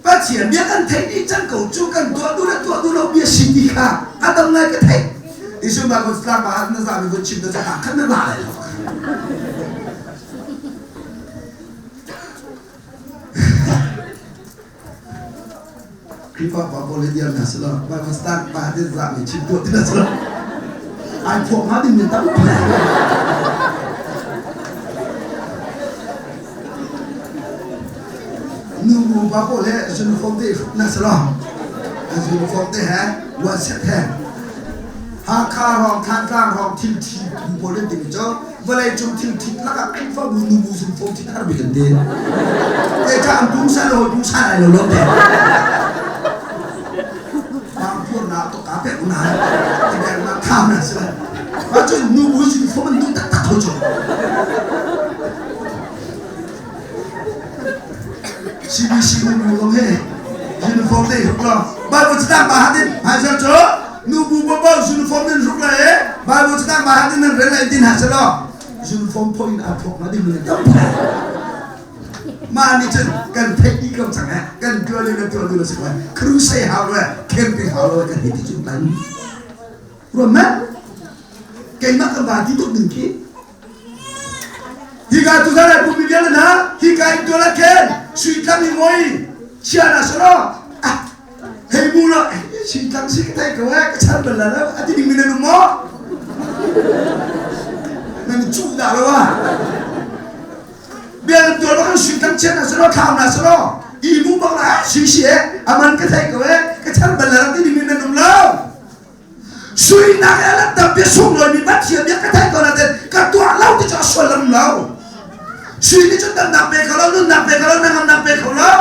[SPEAKER 2] Pathian bia kan theih dih cang ko cu kan tuah duh le tuah duh lo bia si ti kha a dam ngai ka theih. Isu ma kun tlang ma na zami kun chim to ca khan na la lai lo. Khrihfa pa pawl hi diam hna selaw Bible stand pa te zah mi chim tuah ti na selaw ai phuak hnga ding mi tam nu bu pa pawl he uniform te hruk na selaw uniform te he one set he Hakha rong Thantlang rong thil thi bu pawl in timi cu vawleicung thil thit lakah Khrihfabu nubu zungfo thit har bik an ti. Te ca an pungsan le hawi pungsan ai lo lo te. Bang pur na to ka pek na ti pek na tham na si la. Ma cu nubu zungfo man du tak tak tho cu. CBC nubu zong he uniform te hruk lo. Bible catang ba hatin hmaisar cu nubu bobo uniform in hruk le Bible catang ba hatin nan rel lai tin ha selaw uniform pho in aa phok na ding le tam. Mah nih cun kan theih dih ko cang eh. Kan tuah le kan tuah dih lo si ko eh. Crusade hau lo eh, camping hau lo eh kan hei ti cu tan. Ruam ma? Keimah kan va ti tuk ding khi. Hika tu zan ai pumpi vialte hna, hika in tuah la khen, sui tlang i moi, chia na salo. Ah, hei mu lo, sui tlang si ka thei ko eh, ka chan bal la lo, a ti ding mi nan um maw? Nan cuh dah lo ah. Bia nan tuar bak sui tlang chia na salo, thlau na salo. I mu bak la, sui si eh, aman ka thei ko eh, ka chan bal la lo ti ding mi nan um lo. Suinak he lan tampi sunglawi mi Pathian bia ka theih ko nain ka tuah lo ti cu a sullam lo. Sui nih cun damnak pe kho lo, nunnak pe kho lo, nangamnak pe kho lo.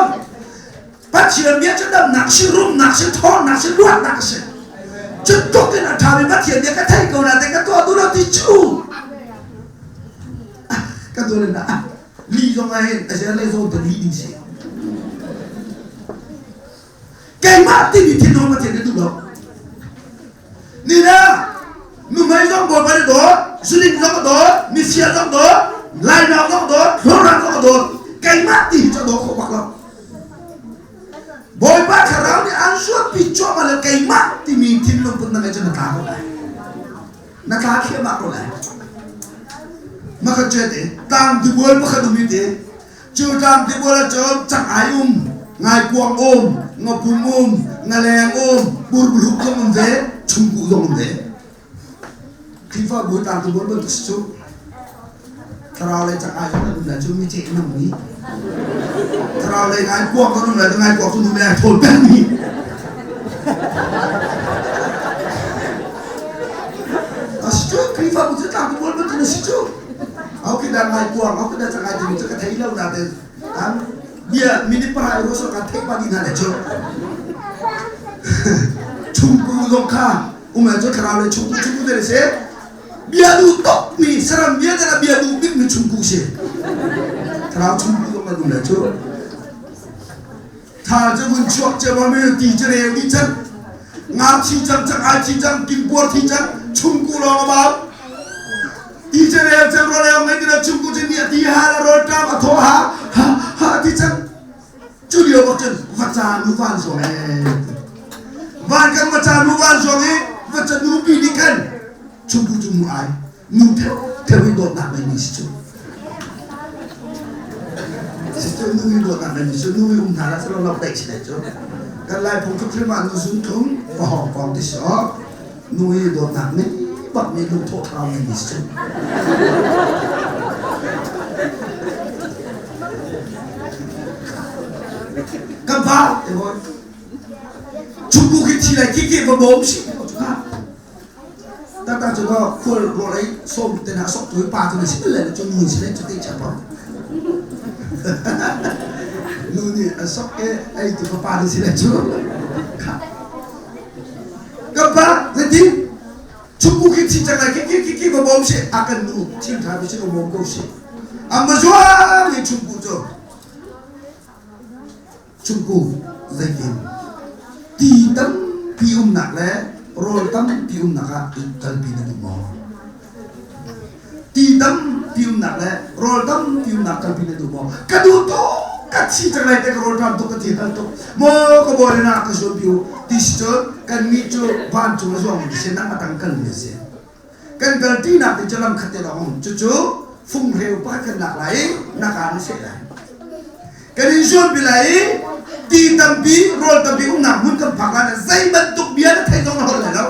[SPEAKER 2] Pathian bia cu damnak si, rumnak si, thawnnak si, luatnak si. Cu tuk in a ṭhami Pathian bia ka theih ko nain ka tuah duh lo ti cu ka tuah len ah li zong ah hin a zer le zawn te li ding si. Keimah timi thinlung Pathian nih duh lo. Nina nuhmei zong Bawipa nih dawt, zuding zong a dawt, mifia zong dawt, lainawng zong dawt, hlawrang zong a dawt. Keimah ti hi cu a daw khawh bak lo. Bawipa thlarau nih an zuatpi cuahmah le keimah timi thinlung put na ngeih cu na tla ko lai. Na tla thliahmah ko lai. Maka chet e, tlang tibual pakhat um te, Cu tlang tibual ahcun cang-ai um, ngaikuang um, ngapum um, ngaleng um, burbuhluk zong um ve, chungkuh zong um ve. Khrihfabu tlang tibual bantuk si cu thlarau lei cang-ai zong an um lai cu mi ceh in um mi. Thlarau lei ngaikuang kan um lai cu ngaikuang cu nu le ai thawl peng mi. A si cu Khrihfabu cu tlang tibual bantuk a si cu. Au khi dah ngai kuang, au khi dah cangai timi cu ka thei lo na te. Am bia minute pahra i so kan theih pa dih hna le cu. Chungku zong kha um cu thlarau le chungku chungku te se bia duh tok mi saram bia te bia duh bik mi chungku si. Thlarau chungku zong kan um le cu. Tha cu vun chuak cia ma mi ti cu reu dih cang. Nga thi cang, cang ai thi cang, kimpuar thi cang, chungku lawng a bau. Ti cu reu cang ro leo ngai ti lo chungku cu ni a ti ha la rawl ṭam a thaw ha ha ha ti cang. Cu lio bak cun vaca nu van zuang ee. Van kan vaca nu van zuang i vaca nu pi nih khan chungku cu mu ai nu theu theu in dawtnak ngei mi si cu. Sister nu i dawtnak ngei mi cu nu i um hna la salo lo daih si lai cu. Kan lai phung hrimhrim ah nu zun thum va hawng kong ti si awk nu i dawtnak ngei bak mi lungthawh thlarau ngei mi si cu. Kan pa te hoi chungku khi thi lai khi khi va bawm si Tata cu kaw khual rawl ei sawm te hna sok tu pa cu na si le cu nu si le cu te cha pang. Nu nih a sok e ei tu ka pa ni si le cu. Ka pa zeiti chukku khi thi chang lai khi khi khi khi ba bom si a kan nu thil tha bi si ka bom ko si. Amma zuang ni chukku cu Chungku zeitin ti tampi umnak le rawl tampi umnak ah kalpi na duh maw? Ti tampi umnak le rawl tampi umnak kalpi na duh maw? Ka duh tuk ka thi cang lai te ka rawl ṭam tuk ka thi hal tuk maw ka bawi na ka zuam piu ti si cun kan nih cu vancung a zuang mi si nang a tang kal mi si kan kal ṭinak ti cu lam khat te lawng um cucu funghreu pakhat kan lak lai i na kaa na seh lai kan in zuampi lai i ti tampi rawl tampi umnak hmun kan phak lai zei bantuk bia na theih zong na holh lai lo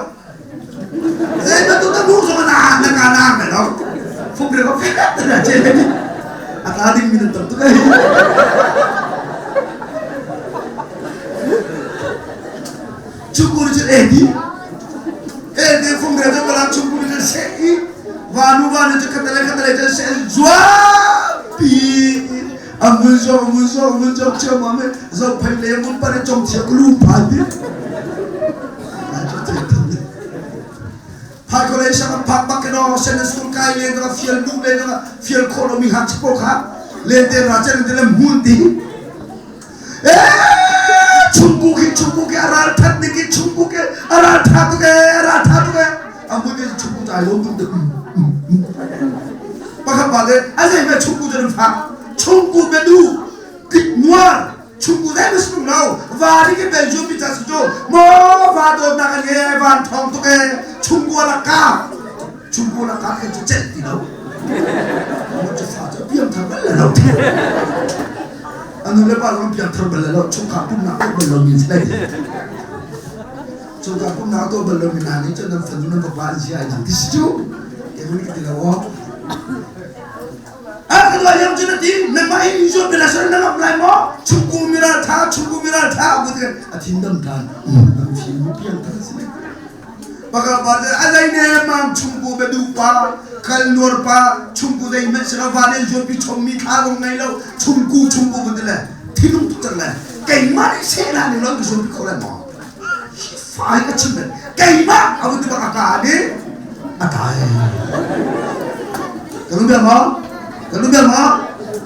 [SPEAKER 2] zei bantuk na hmuh zong na na kaa na ang lai lo funghreu ka fek te na che a tla ding mi nan tam tuk ai Chungkur cu edi edi fungre cu kalam chungkur cu se i vanu vanu cu khatale khatale cu se zuapi amun zo amun zo amun zo chia ma me zo phai le mun pare chong chia klu phai ti phai ko le sang phak bak ke no sen school kai le na fial nu le na fial kho lo mi hak chipo kha le te ra chen te le mun ti Chungku khi chungku khi a ral that ning khi chungku khi a ral tha tuk ee a ral tha tuk ee a mun in chungku cu ai lawm tuk deuh pakhat pa le a zei me chungku cu nan fak chungku me nu Tik nuar chungku dai mas nung lo va ri ke bel ju mi cha su chu mo va do na kan ye van thong to ke chungku la ka chungku la ka ke chu chen ti lo mo chu fa chu piam thar bal la lo anu le pa zong piam thar bal la lo chung ka pum na ko bal lo mi sai chung ka pum na to bal lo mi na ni chu nan fanu nan pa an si ai nang ti si chu ke mun ki ti lo A kan yam cu na ti nangmah hi Israel bia sar na ngam lai maw chungku miral tha chungku miral tha a ti a thin dam than an thin mi piang thar si baka pa a zai ne mam chungku be du pa kal nuar pa chungku dei men sira va le jo pi chom mi tha rong ngai lo chungku chungku bu le thinung tu chang le keimah nih se na ni lon ki pi kho lai maw fai ka chim keimah abu ti baka ka ni atai kan bia ma kan bia ma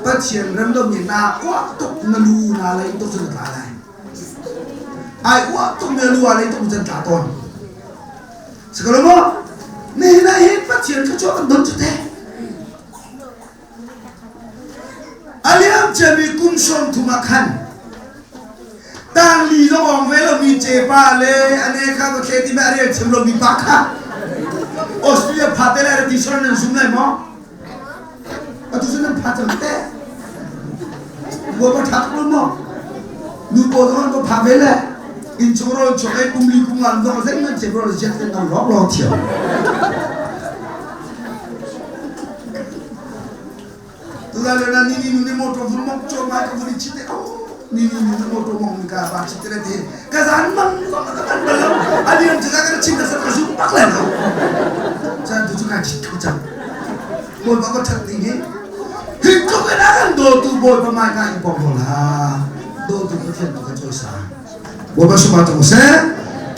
[SPEAKER 2] Pathian rem lo mi na uak tuk na lu na lei tuk cun tla lai ai uak tuk na lu a lei tuk cun tla tawn sikalo mo ni na hi Pathian kha chu kan don chu te Aliam ciami kum 30 ah khan tangli zong ong ve lomi cepa le ane kha ka thle ti ma rel thiam lomi pa kha Australia pha te lai ti sor nan zum lai maw atu cu nan pha cang te bo pa thak lo maw nu po zong ko pha ve le in chung ro chok ai kum li kum ngan zong zeng nan che ro jet te nang lok lok thiam Tuzan na ni ni nu ni motor vun mok cho mai ka vun chi te oh ni ni nu ni motor mong ni ka ba chi te te ka zan mang zong ka man bal lo alian cha ka chin na sa ka zum pak lai lo chan tu chu ka chi thu chang boi ba ko that ding hi hi ko ka na kan do tu boi pa mai ka i pom ho la do tu ko thian ka choi sa boi ba su ba tu se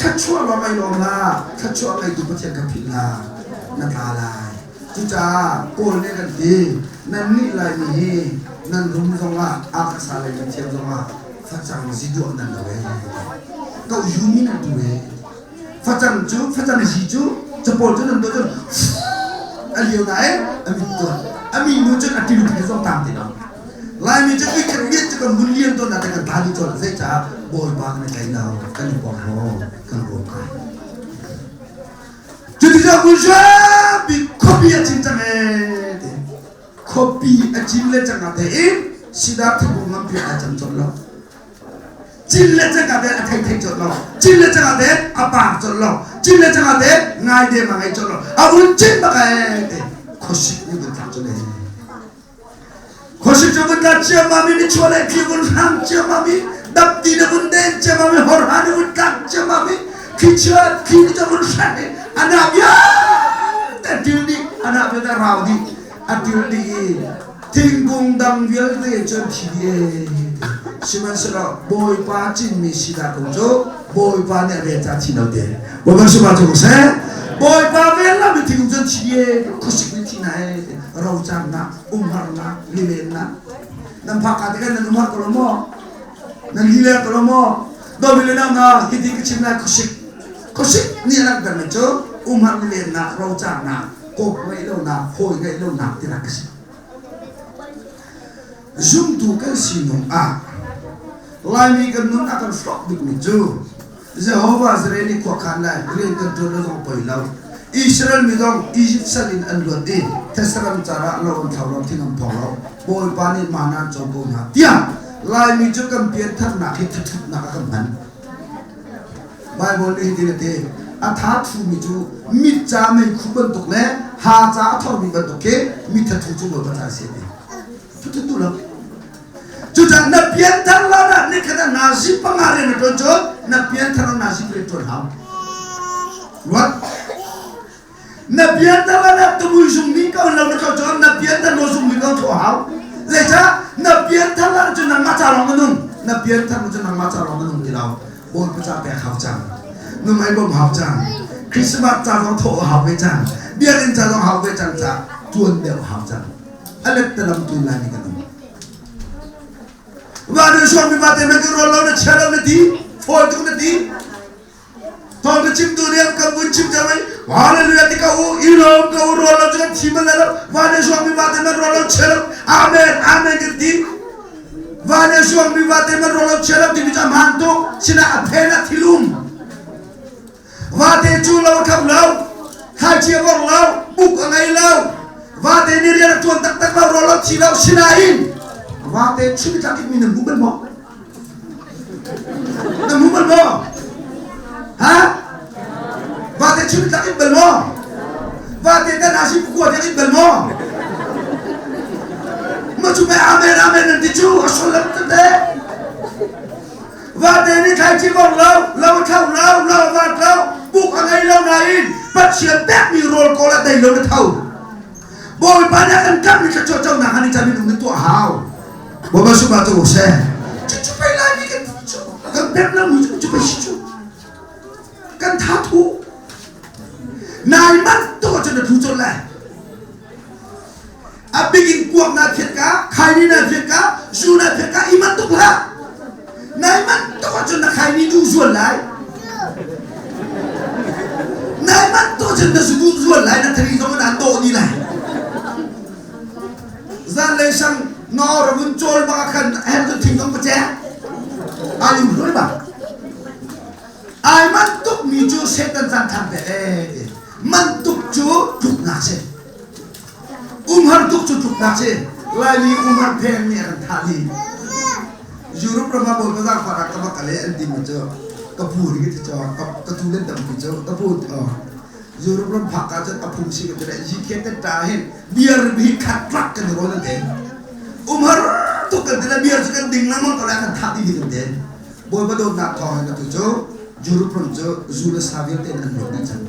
[SPEAKER 2] khat chua lo mai lo la khat chua kai tu pathian ka phit la na tla lai Cucaah Kawl nih kan ti, nannih Laimi hi nan rum zongah akasa lei nan thiam zongah facang zi duah nan lo ee. Ko yu mi nan tu ee. Facang cu facang zi cu capawl cu nan tuah cun a lio nain a mit tuan. A mi nu cun a til ti zong tam ti lo. Laimi cu ui khat lian cu kan mun lian tawn na kan ta di cawn zeicah Bawipa kan i tlai lo kan i porhlaw kan rawm kai. Cuticun Bujabi khuapi a cin cang ee ti. Khuapi a cin le cang ah tein sidar thingkung nganpi aa cang colh lo. Cin le cang ah tein a thei thei colh lo. Cin le cang ah tein a par colh lo. Cin le cang ah tein ngaidem a ngei colh lo. A vun cin bak ee ti. Khuasik nih vun tlak colh ee. Khuasik cu vun tla ciammam i nichuah le thli vun hrang ciammam i dapti na vun den ciammam i horha na vun tlak ciammam i thlichia thli ni cu vun hranh i a na vialte til dih a na vialte rau dih a til dih i thingkung dang vialte cu an thi dih ee sihmanhsehlaw Bawipa cinmi si dah kong cu Bawipa nih a vel ca thi lo te Bawipa sungah cu seh Bawipa vel lo mi thingkung cu an thi dih ee khuasik nih thi na ee rocarnak umharnak lilennak nan phak ka tikah nan umhar ko lo maw nan lile ko lo maw dawmi le nau hna hiti ka chim lai khuasik khuasik nih a langhter mi cu umhar lilennak rocarnak kawp ngeih lonak hawi ngeih lonak tinak ka si zumtu kan sinung ah Laimi kan nun a kan hrawk bikmi cu Jehovah Israel nih khuakhan le rian kan ṭuan lo zong poi lo. Israel mi zong Egypt sal in an luat i thetse ram car ah lo an thlo lo, thing an phor lo. Bawipa nih mana an co ko hna tiah Laimi cu kan piantharnak hi thathutnak ah kan hman. Bible nih hitin a ti, a tha thumi cu mit ca meikhu bantuk le ha ca a thormi bantuk khi mi thathu cu Bawipa ca a si a ti. Thathut duh lo. Cucaah na pianthar lan ah nikhat ah nazi panga rian na ṭuan cun na pianthar ah nazi rian ṭuan hau. Ruat. Na pianthar lan ah tumui zung ning ko lo na kho cun na pianthar lo zung ning ko thawh hau. Zeicah na pianthar lan cun nangmah ca lawng na nung. Na pianthar cun nangmah ca lawng na nung ti lo. Bawipa ca pek hau cang. Numai bawm hau cang. Christmas ca zong thawh hau ve cang. Biakinn ca zong hau ve cang ca ṭuan deuh hau cang. A let talam tu lai ni kan um. Va na suak mi va te na ka rawl lo na chia lo na ti fawi tuk na ti thawng na chim tu nih kan vun chim cang ai hallelujah ti ka u i lawm ka u rawl lo cu kan thi bal lo va na suak mi va te na rawl lo chia lo amen amen kan ti. Va le suangmi vate man ro lo chia lo timi cu a hmaan tuk. Sinah a phen ah thilum. Vate cu lo a kham lo, thlaici a vorh lo, buk a ngei lo. Vate nih rian a ṭuan taktak lo, rawl a thi lo. Sinain vate chim tlak in mi nan hmu bal maw? Na hmu bal maw? Ha? Vate chim tlak in bal maw? Vate tan asi kua tiang in bal maw? Ma cu pe amen amen nan ti cu a sullam tete. Vate nih thlaici vong lo, lo a thlo lo, lo a vat lo, buk a ngei lo nain Pathian pekmi rawl kawl a dei lo na tho. Bawipa nih a kan kammi thluachuah conak han i cam in um na tuah hau. Bawipa sungah tu seh. Cu pei lai mi kan kan pek lo mi cu pei si cu. Kan tha thu. Nai man tu cu na thu chon lai. A bigin kuak na phiat ka, khaini na phiat ka, zu na phiat ka, i man tuk hlah. Nai man tuk ahcun na khaini duh zual lai. Nai man tuk ahcun na zu duh zual lai, na thari zong in an dawh ni lai. Zanlei sang no ravun cawl bak ah khan hem cu thing zong ka cek. Ai um hlui ba. Ai man tuk mi cu Satan caan thang pe e. Man tuk cu tluknak si. Umhar tuk cu tluknak si. Laimi umhar phen nih a kan thah dih. Europe ram ah bawipa zaangfah ka va kal i an timi cu ka pu hi ka ti cu ka tu le tampi cu ka pu Europe ram phak ah cun a phung si ka ti le UK te ta hin beer hi khat rak kan rawn an ti. Umhar tuk kan ti le beer cu kan ding lengmang ko le kan thah dih kan ti. Bawipa dawtnak thawng in atu cu Europe ram cu zu le sa vialte in an luat dih cang.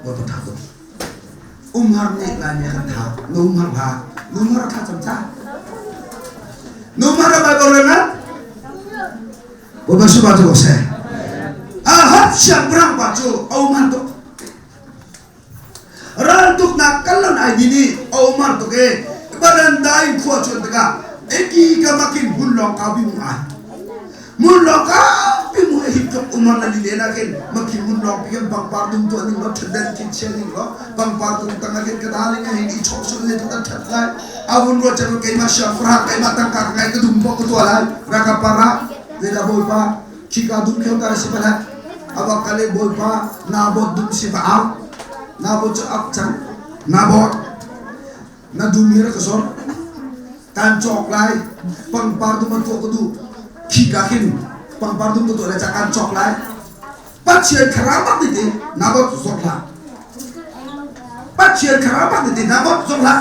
[SPEAKER 2] Bawipa tha tuk. Umhar nih Laimi kan tha. Na umhar hlah. Na umhar a tha cam ca. Na umhar a Bible rel ngat. Bawipa suba cu seh. Ahab siangpahrang pa cu a umhar tuk. Raltuknak kal lon ai din i a umhar tuk i baranda in khua chuan tikah eki kamakin hun lawng kau bi mu ai. Mun lawng kaupi mu hi tluk umar na li len ah khin makhi mun lawng pi kan pangpar dum tuah ning law ṭhatden khin chia ning law pangpar tung tang ah khin ka darling a hin i chawh sul le tluk an ṭhat lai avun ruat cang keimah siangpahrang keimah tangka ka ngai ka dum pawh ka tuah lai raka para zeidah bawipa khika dum kheu ta si pala awak kale bawipa nabot dum si va au nabot cu ak cang nabot na dum hi rak ka sor kan cawk lai pangpar dum an tuah ka duh khika khin pangpar dum ka tuah lai ca kan cawk lai Pathian thlarau bak ti nabot zok hlah Pathian thlarau bak ti nabot zok hlah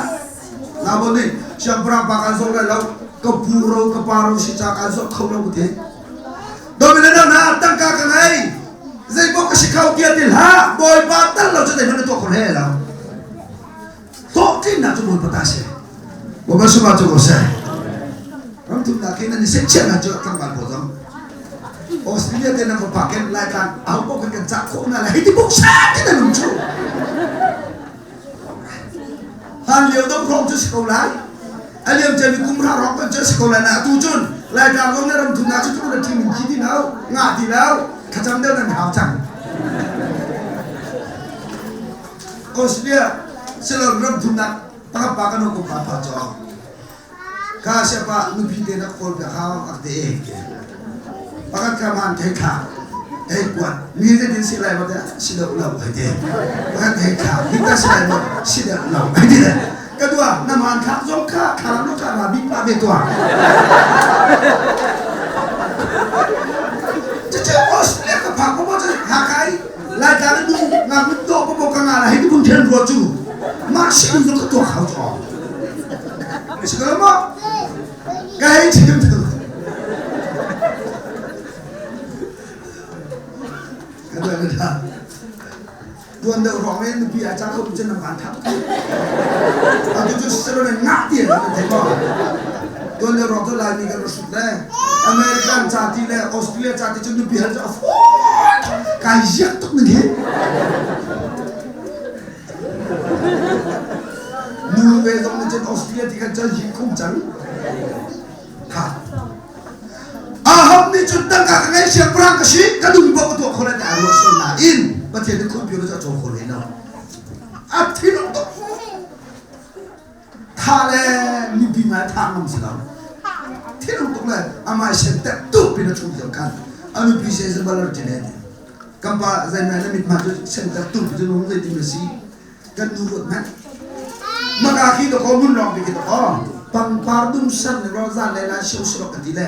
[SPEAKER 2] nabot nih siangpahrang pa kan zok lai lo ka pu ro ka pa ro si ca kan zok kho lo ka ti domine na tangka ka ngei zei bok ka si kho tiah ti hlah bawipa tal lo cu zei hmanh na tuah kho hle lo hlawhtlinnak cu Bawipa ta si. Bawipa sungah cu ko seh. Ramthumnak hin nan i seihchiahnak cu tlangval pawl zong Australia te nan va pak in Laitlang aho paoh kan kan cah khawh hna lai hei ti buk sa ti nan um cu. Hlan lio dong hrawng cu si ko lai. A liam ciami kum hra hrawng kan cu si ko lai na atu cun Laitlang zong nih ramthumnak cu cu na ṭhing in khi ti lo, ngah ti lo, thlacam deuh nan hau cang. Australia Ceylon ram thumnak pakhat pa kan kum pa pa cawng ka siapa nupi te na kawl piak hau ak te e pakhat ka man thei thla hei kuat mi te din si lai ma te si lo lo hei te pakhat hei thla hi ta si lai ma si lo lo hei te ka dua na man thak zong kha kharam lo ka ra bi pa ve tua Cucu Australia ka phak ko ma ha kai Laitlang in nu ngaknu dawh papaw ka ngah lai hei ti phun ṭhen rua cu mah si in zong ka tuak hau cu si ko maw ka hei chim tu ka tuan ka tuan deuh ruang in nupi a cang kho cun na van thap atu cu sero na ngah ti an thei maw tuan deuh ruang cu Laimi kan rak le American ca ti le Australia ca ti cu nupi hal cu a fawi kai ziak tuk ning hi nu ve zong nih cun Australia ti kan cun hi khum cang kha Ahab nih cun tangka ka ngei siangpahrang ka si ka dum bok ka tuah kho lai ti aa ruah sual nain Pathian nih computer cu a caw kho hlei lo a thinung tuk tha le mipi hmai tha ngam si lo. Thinung tuk le amah sen tek tuk pin a chung lio khan a nupi se Jezebel a ṭin e kan pa zeimai na mithmai cu sen tek tuk cu nung zei ti na si kan nu ruat hmanh maka khi to ko mun lawng bi khi to ko pangpar dum san le ro zan le la siu silo ka ti le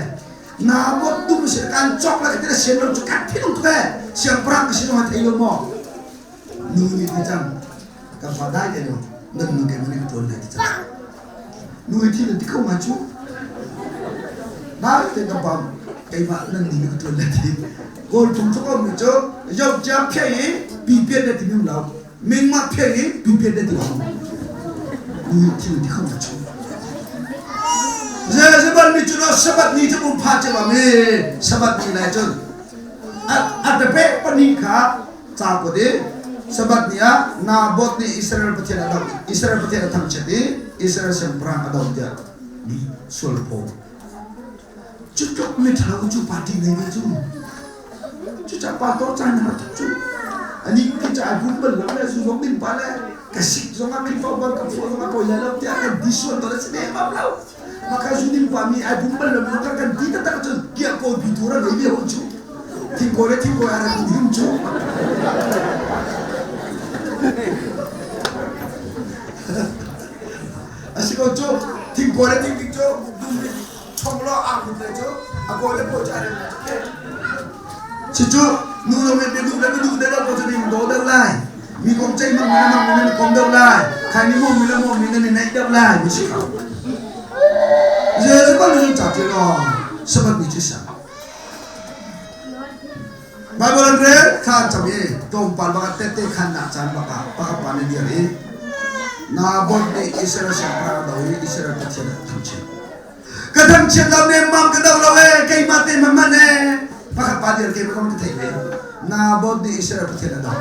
[SPEAKER 2] na bot dum si kan chok la ka ti le sian lo cu kan thinung tuk e siang prang ka si no thei lo mo nu ni ti cang kan fa dai te lo nan nu ke mani ka tuan lai ti cang nu i thil ti kho ngai cu dai te ka pam keimah nan ni ka tuan lai ti kawl phung cu ko mi cu yau chia phe i pi pian le ti mi lo ming ma phe i pi pian le ti lo nu i thil ti kho ngai cu Jezebel mi cu no sabat ni cu um pha che ba mi sabat ni lai cun a tepe pani kha ca kuat i Sabbath ni ah Naboth nih Israel Pathian a doh Israel Pathian a thangchiat i Israel siangpahrang a doh tiah sual phaw. Cu tluk miṭhalo cu party ngei ve cu. Cucaah pastor caan har tuk cu. Ani ki ca ai bum bal lo le zu zong ding pa le ka sik zong ah Khrihfa upa ka phuah zong ah poi lai lo tiah kan ti sual to le si ne bam lo. Maka zu ding pa mi ai bum bal lo mi zong kan ti taktak cun kiah kawl bi tu ra ngei ve hon cu. Thingkawi le thingkawi a rak him cu. A si ko cu thingkawi le thingking cu dum nih chong lo a hut le cu a kawi le paw cu a rem le cu. Cu nu zong nih biaduh le biaduh de lo ko cu ning do deuh lai. Mi kong ceih mang mi le mang mi nan kom deuh lai. Khai ni mom mi le mom mi nan i naih deuh lai. Mi si ko. Jesuh bal nu ca ti lo sabat ni cu sa. Baibal an rel kha an cam i tlawmpal bak ah tette khannak caan bak ah pakhat pa nih dir i Naboth nih Israel siangpahrang a do i Israel Pathian a thangchiat. Ka thangchiat lo nemmam ka do lo ee keimah te hmanh ee pakhat pa dir keimah kong ka theih ve. Naboth nih Israel Pathian a do.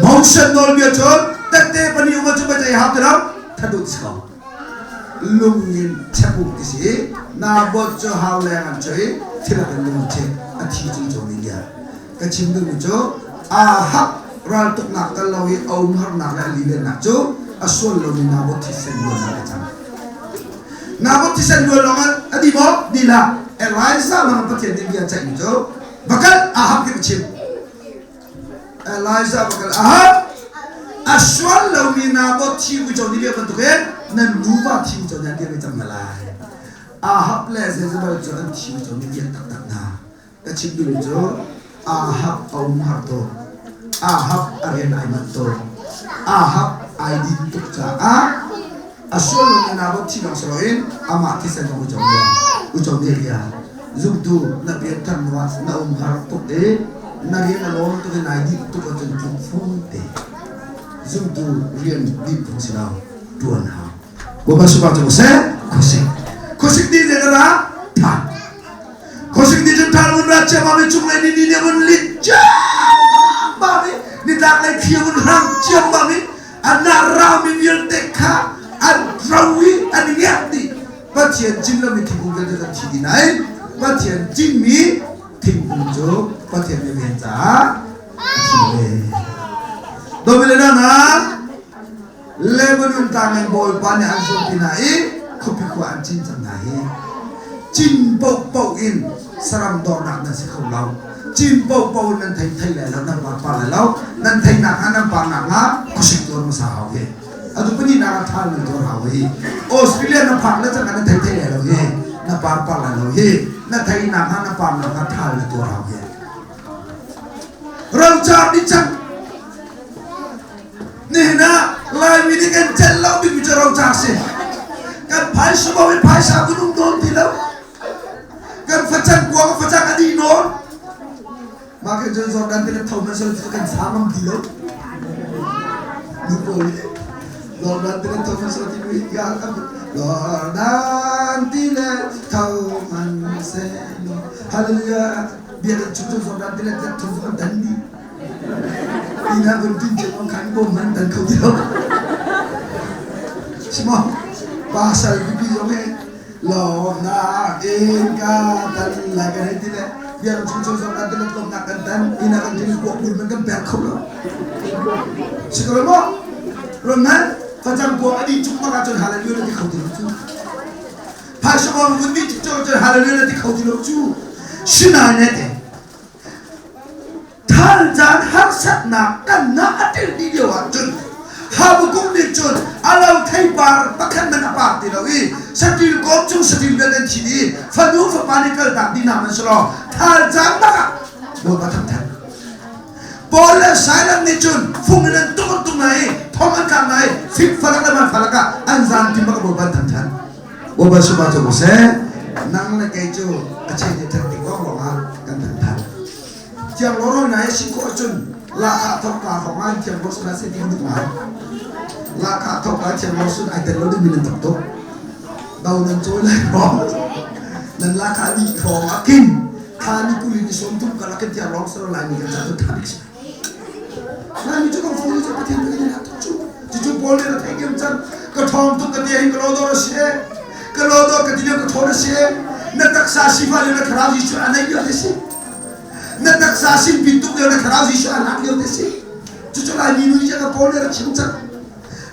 [SPEAKER 2] Moses nawlbia cun tette pahnih um cu biaceih hau ti lo thadut si ko. Lungin chepuk ti si Naboth cu hau leng an choi thil an lung che a thi chung cho mi lia ka chim duhmi cu Ahab raltuknak kal lo i a umharnak le a lilennak cu a sual lomi Naboth thisen luannak a cang. Naboth thisen luan lawng a di maw? Di hlah. Elijah bang Pathian nih bia ceihmi cu bakal Ahab khi ka chim. Elijah bakal Ahab a sual lomi Naboth thi uico nih bia bantukin nan nuva thi uico nih an dir cang hna lai. Ahab le Jezebel cu an thi uico nih bia taktak hna. Ka chim duhmi cu Ahab a um har tuk. Ahab a rian ai manh tuk. Ahab ai din tuk caah a sual lomi Naboth thi lawng si loin amah thisen zong uico bia uico nih bia zumtu na pianthar hnu ah na um har tuk i na rian a lawm tuk i nai dih tuk ahcun tluk fung te zumtu rian dih phung si lo tuan hau Bawipa supa cu seh khuasik khuasik ni ne ra tha khuasik ni cun than un ra chia ma mi chung le ni ni ne un lit chiam ma mi ni tlak lei thli un rang chiam ma mi an na ra mi vialte kha an ro i an ngiak dih Pathian cin lomi thingkung vialte cu an thi dih nain Pathian cinmi thingkung cu Pathian nih a ven caah a thi ve. Domilenana Lebanon tlang in Bawipa nih an zuampi hna i khuapi khua an cin cang hna hi. Cin paohpaoh in saram dornak nan si kho lo. Cin paohpaoh in nan thei thei lai lo, nan par par lai lo. Nan theinak hnga nan parnak hnga khuasik tuar hmasa hau hi. Atu pahnihnak ah ṭhal nan tuar hau hi. Australia na phak le cang na thei thei lai lo hi. Na par par lai lo hi. Na theinak hnga na parnak hnga ṭhal na tuar hau hi. Rocar ni cang Nihin ah Laimi nih kan celh lo bikmi cu rocar si. Kan phaisa bo in phaisa kan um nawn ti lo. Kan facang kuang facang a dih nawn. Mah kan cun Jordan ti le tho man sal kan sa ngam ti lo. Nu pawl nih Jordan ti le tho man sal ti mi ya Jordan ti le tho man se Hallelujah. Bia kan chung cu Jordan ti le tho an dan dih. Ina kun tin che ong khan bom man dan kho ti lo. Simo pasal bibi zong he lo na in ka tan lai kan hei ti le biar chung chung zong kan ti lom nak kan tan ina kan tin kuak bul man kan pek kho lo. Si ko mo rom nan facang kuang adi chuk ma ka chon hallelujah ti kho ti lo chu. Phaisa bawm vun dih cik cik hallelujah na ti kho ti lo cu. Sinain ne te. Thal caan harsatnak kan na a tel dih lio ahcun Habakkuk nih cun a lo theipar pakhat man a par ti lo i saṭil kawm chung saṭil vialte an thi dih i fanu fapa nih kaltak dih hna hmanh selaw thal caan bak ah Bawipa thangṭhat. Paul le Silas nih cun fung in an tuk an tuk hna i thong an tlak hna i fik falak le man falak ah an zan tim bak Bawipa an thangṭhat. Bawipa sungah cu seh nang le kei cu a chei nih ṭhat tik lawng ah kan thangṭhat. Thiang lawraw na si khawh cun lahkhah thawk ka hrawng ah thiang lawr sun ah se ti kan ngai. Lahkhah thawk ka thiang lawr sun ai tel lo ding mi nan tam tuk. Do nan cawi lai hrawng. Nan lahkhah dih hrawng ah kin thla ni kuli ni sawm thum karlak in thiang lawng sar lai mi kan ca cu tha bik si. Lai mi cu kan phone cu Pathian kan in tuk cu. Cucu Paul nih a theih diam cang. Ka ṭhawng tuk ka ti hin ka lodor a si. Ka lodor ka ti lio ka ṭhawn a si. Na taksa sifah lio na thlarau Jesuh a nei lio te si. Na taksa sinpi tuk lio na thlarau Jesuh a lak lio te si. Cucu lai mi nu nih ka Paul nih a chim cang.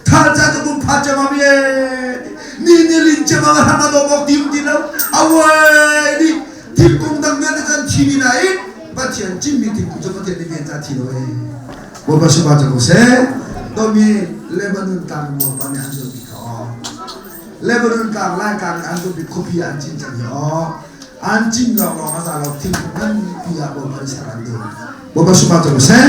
[SPEAKER 2] Thal ca cu bum pha cem am ye. Ni ni lin cem am ram a dawm awk ti um ti lo. Awai ni thingkung dang vialte can thi ni nain Pathian cimmi thingkung cu Pathian nih ven ca thi lo e. Bawipa sungah cu ko seh. Domi Lebanon tlang Bawipa nih an zoh bik kha aw. Lebanon tlang Laitlang nih an zoh bik khuapi ah an cin cang hi aw. An cin lawnglawng a za lo thingkung nganpi ah Bawipa nih ser an duh. Bawipa sungah cu ko seh.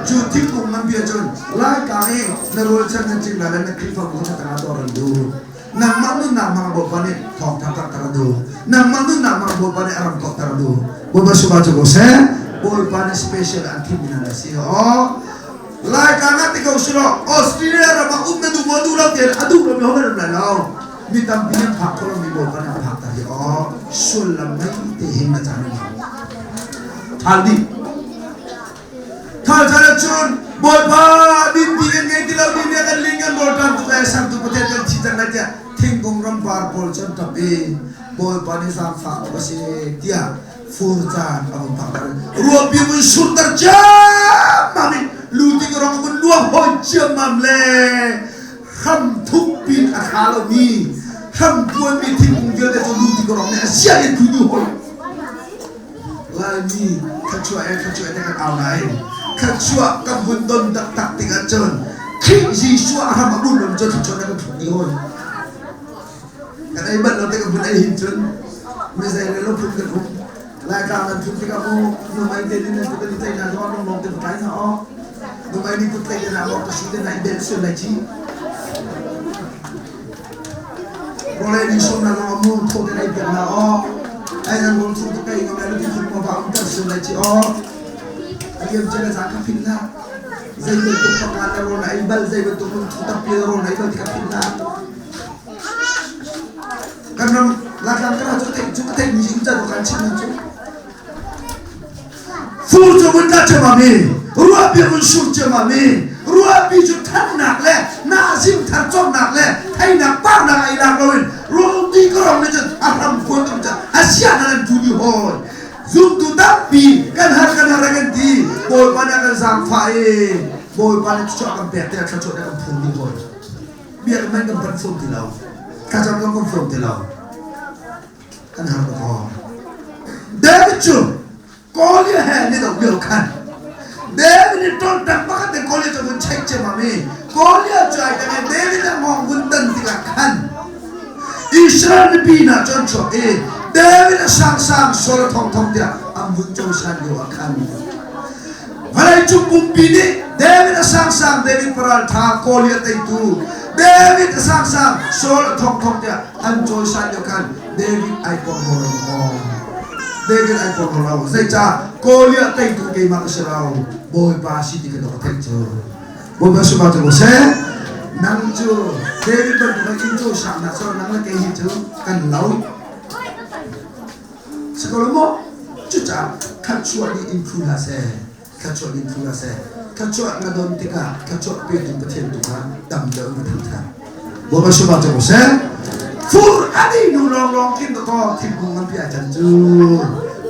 [SPEAKER 2] Cu thingkung nganpi ah cun Laitlang i na rualchan nan cin lai le na Khrihfabu kha tangah dawr an duh. Nangmah nunnak hmang Bawipa nih thawngtha karhter a duh. Nangmah nunnak hmang Bawipa nih a ram kauhter a duh. Bawipa sungah cu ko seh. Bawipa nih special an thimmi hna na si. Aw Laitlang ah ti ko si law Australia ram ah um na duh maw duh lo tiah a duh lomi ho nan um lai lo. Mi tampi nan phak kho lomi Bawipa nih a phak ter hi aw sullam ngei te hin na caan in Thal dih. Thal caan ah cun Bawipa dinti kan ngei ti lo ding nih kan ling kan rawl ṭam tuk lai sangtu Pathian kan thi cang lai tiah thingkung rampar pawl cu an ṭap i Bawipa nih zaangfah awk a si tiah fur caan a vun phak ter. Ruahpi vun surter ciammam in luting rong vun luang hawi ciammam le hram thuk pin a thla lomi hram puanmi thingkung vialte cu luting rong nih a sian in thu hoi. Laimi thluachuah e thluachuah te kan au nain thluachuah kan hun don taktak tik ahcun Khrih Jesuh a hram a bunh lo cun thluachuah na kan phut ni hawi. Kan ei bal lo te kan hun ei hin cun mi zei le lo phun kan um. Laitlang nan phun tikah mu numai te nin nan kut an i tlaih hna zong ah lawng te tlai hna aw. Numai nih kut tlaih te hna maw ka si te hna i bel sual lai ci. Rawlei nih sawm na zong mu thaw te nei piak na aw. Ai nan rawl chung te kai ngam lai lo ti thuk ma ba um ter sul lai chi aw. Aliam che na za ka phin na. Zei bantuk pakan na rawl na ei bal zei bantuk lung thu tampi na rawl na ei bal ti ka phin na. Kan ram Laitlang kan cu theih cu ka theih mi in can kan chim na cu. Fur cu vun tla ciammam i ruahpi vun sur ciammam i ruahpi cu thannak le nahzing thar cawmnak le theinak parnak ah i lak loin ruahti ka ram nih cun a hram khuan tuk cun a sia nan an tu dih hawi zumtu tampi kan har kan har kan ti Bawipa nih a kan zaangfah i Bawipa nih thluachuah kan pek tiah thluachuah nih a kan phur dih hawi biakinn hmanh kan panh fawn ti lo thlacam zong kan fawn ti lo kan har tuk aw David cu Goliath he ni do lio khan David nih tontak pakhat te Goliath cu vun check ciammam i Goliath cu ai tang i David a ngong vun tan tikah khan Israel mipi hna cu an chuak i David a sangsang Saul a thongthong tiah an vun cosan lio ah khan Vawleicung pumpi nih David a sangsang David paraltha Goliath teitu David a sangsang Saul a thongthong tiah an cawisan lio khan David ai porhlaw lo maw? David ai porhlaw lo. Zeicah Goliath teitu keimah ka si lo. Bawipa si ti ka dawh theih cu. Bawipa sungah cu seh. Nang cu David bantuk in cawisan na so nang le kei hi cu kan lo. Si ko lo maw? Cucaah thluachuah nih in phu hlah seh. Thluachuah nih in phu hlah seh. Thluachuah na don tikah thluachuah petu Pathian tu kha dam deuh na thang ṭhan. Bawipa sungah cu seh. Fur ani nu lawnglawng khin dakaw thingkung nganpi ai can cu.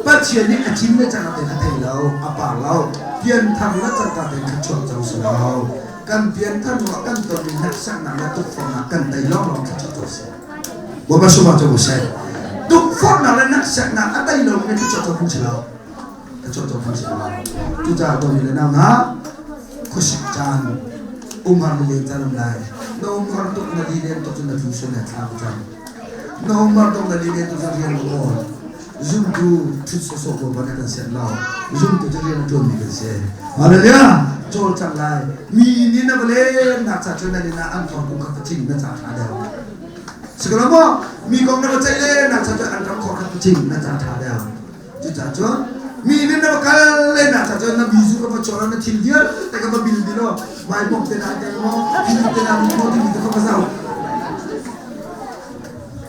[SPEAKER 2] Pathian nih a cin le cang te kha thei lo, a par lo. Pianthar le cangka te kha chuak cang si lo. Kan pianthar hnu ah kan tonmi hneksaknak le tukforhnak kan tei lawnglawng kha chuak cang si. Bawipa sungah cu seh. Tukforhnak le hnekseknak a tei lomi na thluachuah co phung si lo. Thluachuah co phung si lo. Cucaah dawmi le nau hna, khuasik caan umhar na len caan um lai. Na umhar tuk na lilen tuk cun na tlu sual lai thla ka cam. Na umhar tuk na lilen tuk cun rian na kawl. Zumtu ṭhut sawsawh bawipa nih kan sianh lo. Zumtu cu rian a ṭuanmi kan si. Hallelujah! Cawlcang lai. Mi nih na va lennak ca cu nan inn ah an thawng kum khat cing na ca ṭha deuh. Sikala maw? Mi kong na va ceih le na ca cu an ram khor khat cing na ca ṭha deuh. Cucaah cun mi nih na va kal le na ca cun na bizu ka va chawr na thil vialte ka va bil di law mai bok te na te maw thil te na maw timi te ka va zau.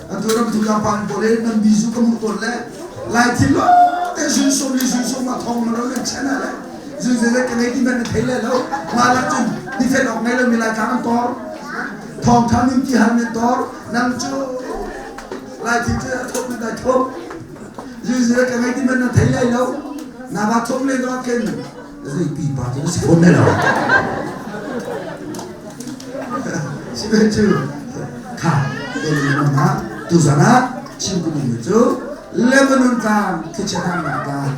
[SPEAKER 2] Atu ram tu ka pan pawl in nan bizu ka mu tawn le lai thil lo te zun som li zun som ma thong ma ro nan chen le zun ze ze ka ngei ti man na thei le lo ma la cun ni fen ok ngei lo mi lai tlang an tor thong tha nin ti han nan tor nang cu lai thil cu a thop nan dai thop zun ze ka ngei ti man na thei lai lo na ba thom le no ken zei pi pa cu si phone ne lo si ve cu kha na tu zan ah chim ku mi cu Lebanon tlang thlichia nak tlang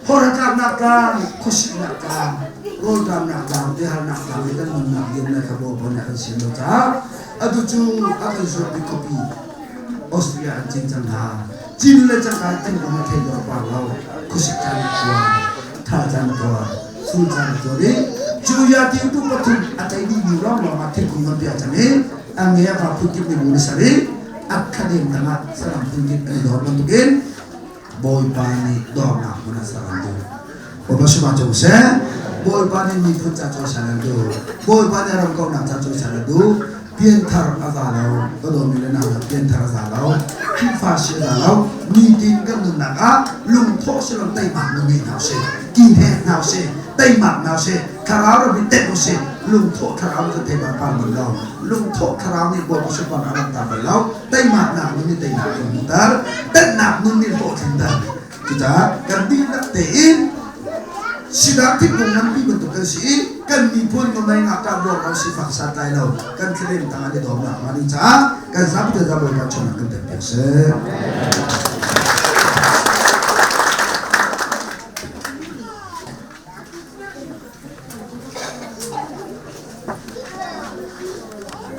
[SPEAKER 2] horatlam nak tlang khuasik nak tlang rawlṭam nak tlang tihal nak tlang i kan nunnak liam le kha baw na kan siam lo caah atu cu a kan zuat bik khuapi Austria an cin cang hna cin le cangka an kong a thei lo par lo khuasik caan tua tha caan tua sul caan tua i cu ya ti tu pathum a tei dih mi rong lawng ah thingkung ngan pia cang i a nge a va phun kip ni bu ni sari a khadem tangah saram phun kip an dor bantukin Bawipa nih dornak hmun ah ser an duh. Bawipa sumah cung seh. Bawipa nih miphun ca cawisan an duh. Bawipa nih ram kauhnak ca cawisan an duh. Pianthar a za lo. Ka dawmi le nau hna pianthar a za lo. Khrihfa si a za lo. Nitin kan nunnak ah lungthawh si lo teimak nun ngei hna usih. Ki hnek hna usih. Teimak hna usih. Thlarau ram in tenh usih. Lungthawh thlarau cu teimak par bal lo. Lungthawh thlarau nih Bawipa sunparnak a langhter bal lo. Teimaknak nun nih teinak a hmuhter. Tenhnak nun nih hlawhtlinter. Cucaah kan dihlak tein sidang thingkung nganpi bantuk kan si i kan miphun mamei ngakṭah buak lo sifak santlai lo kan thladem tang an i dawm nakhnga ding caah kan zapi te za Bawipa chungah kan tel piak seh.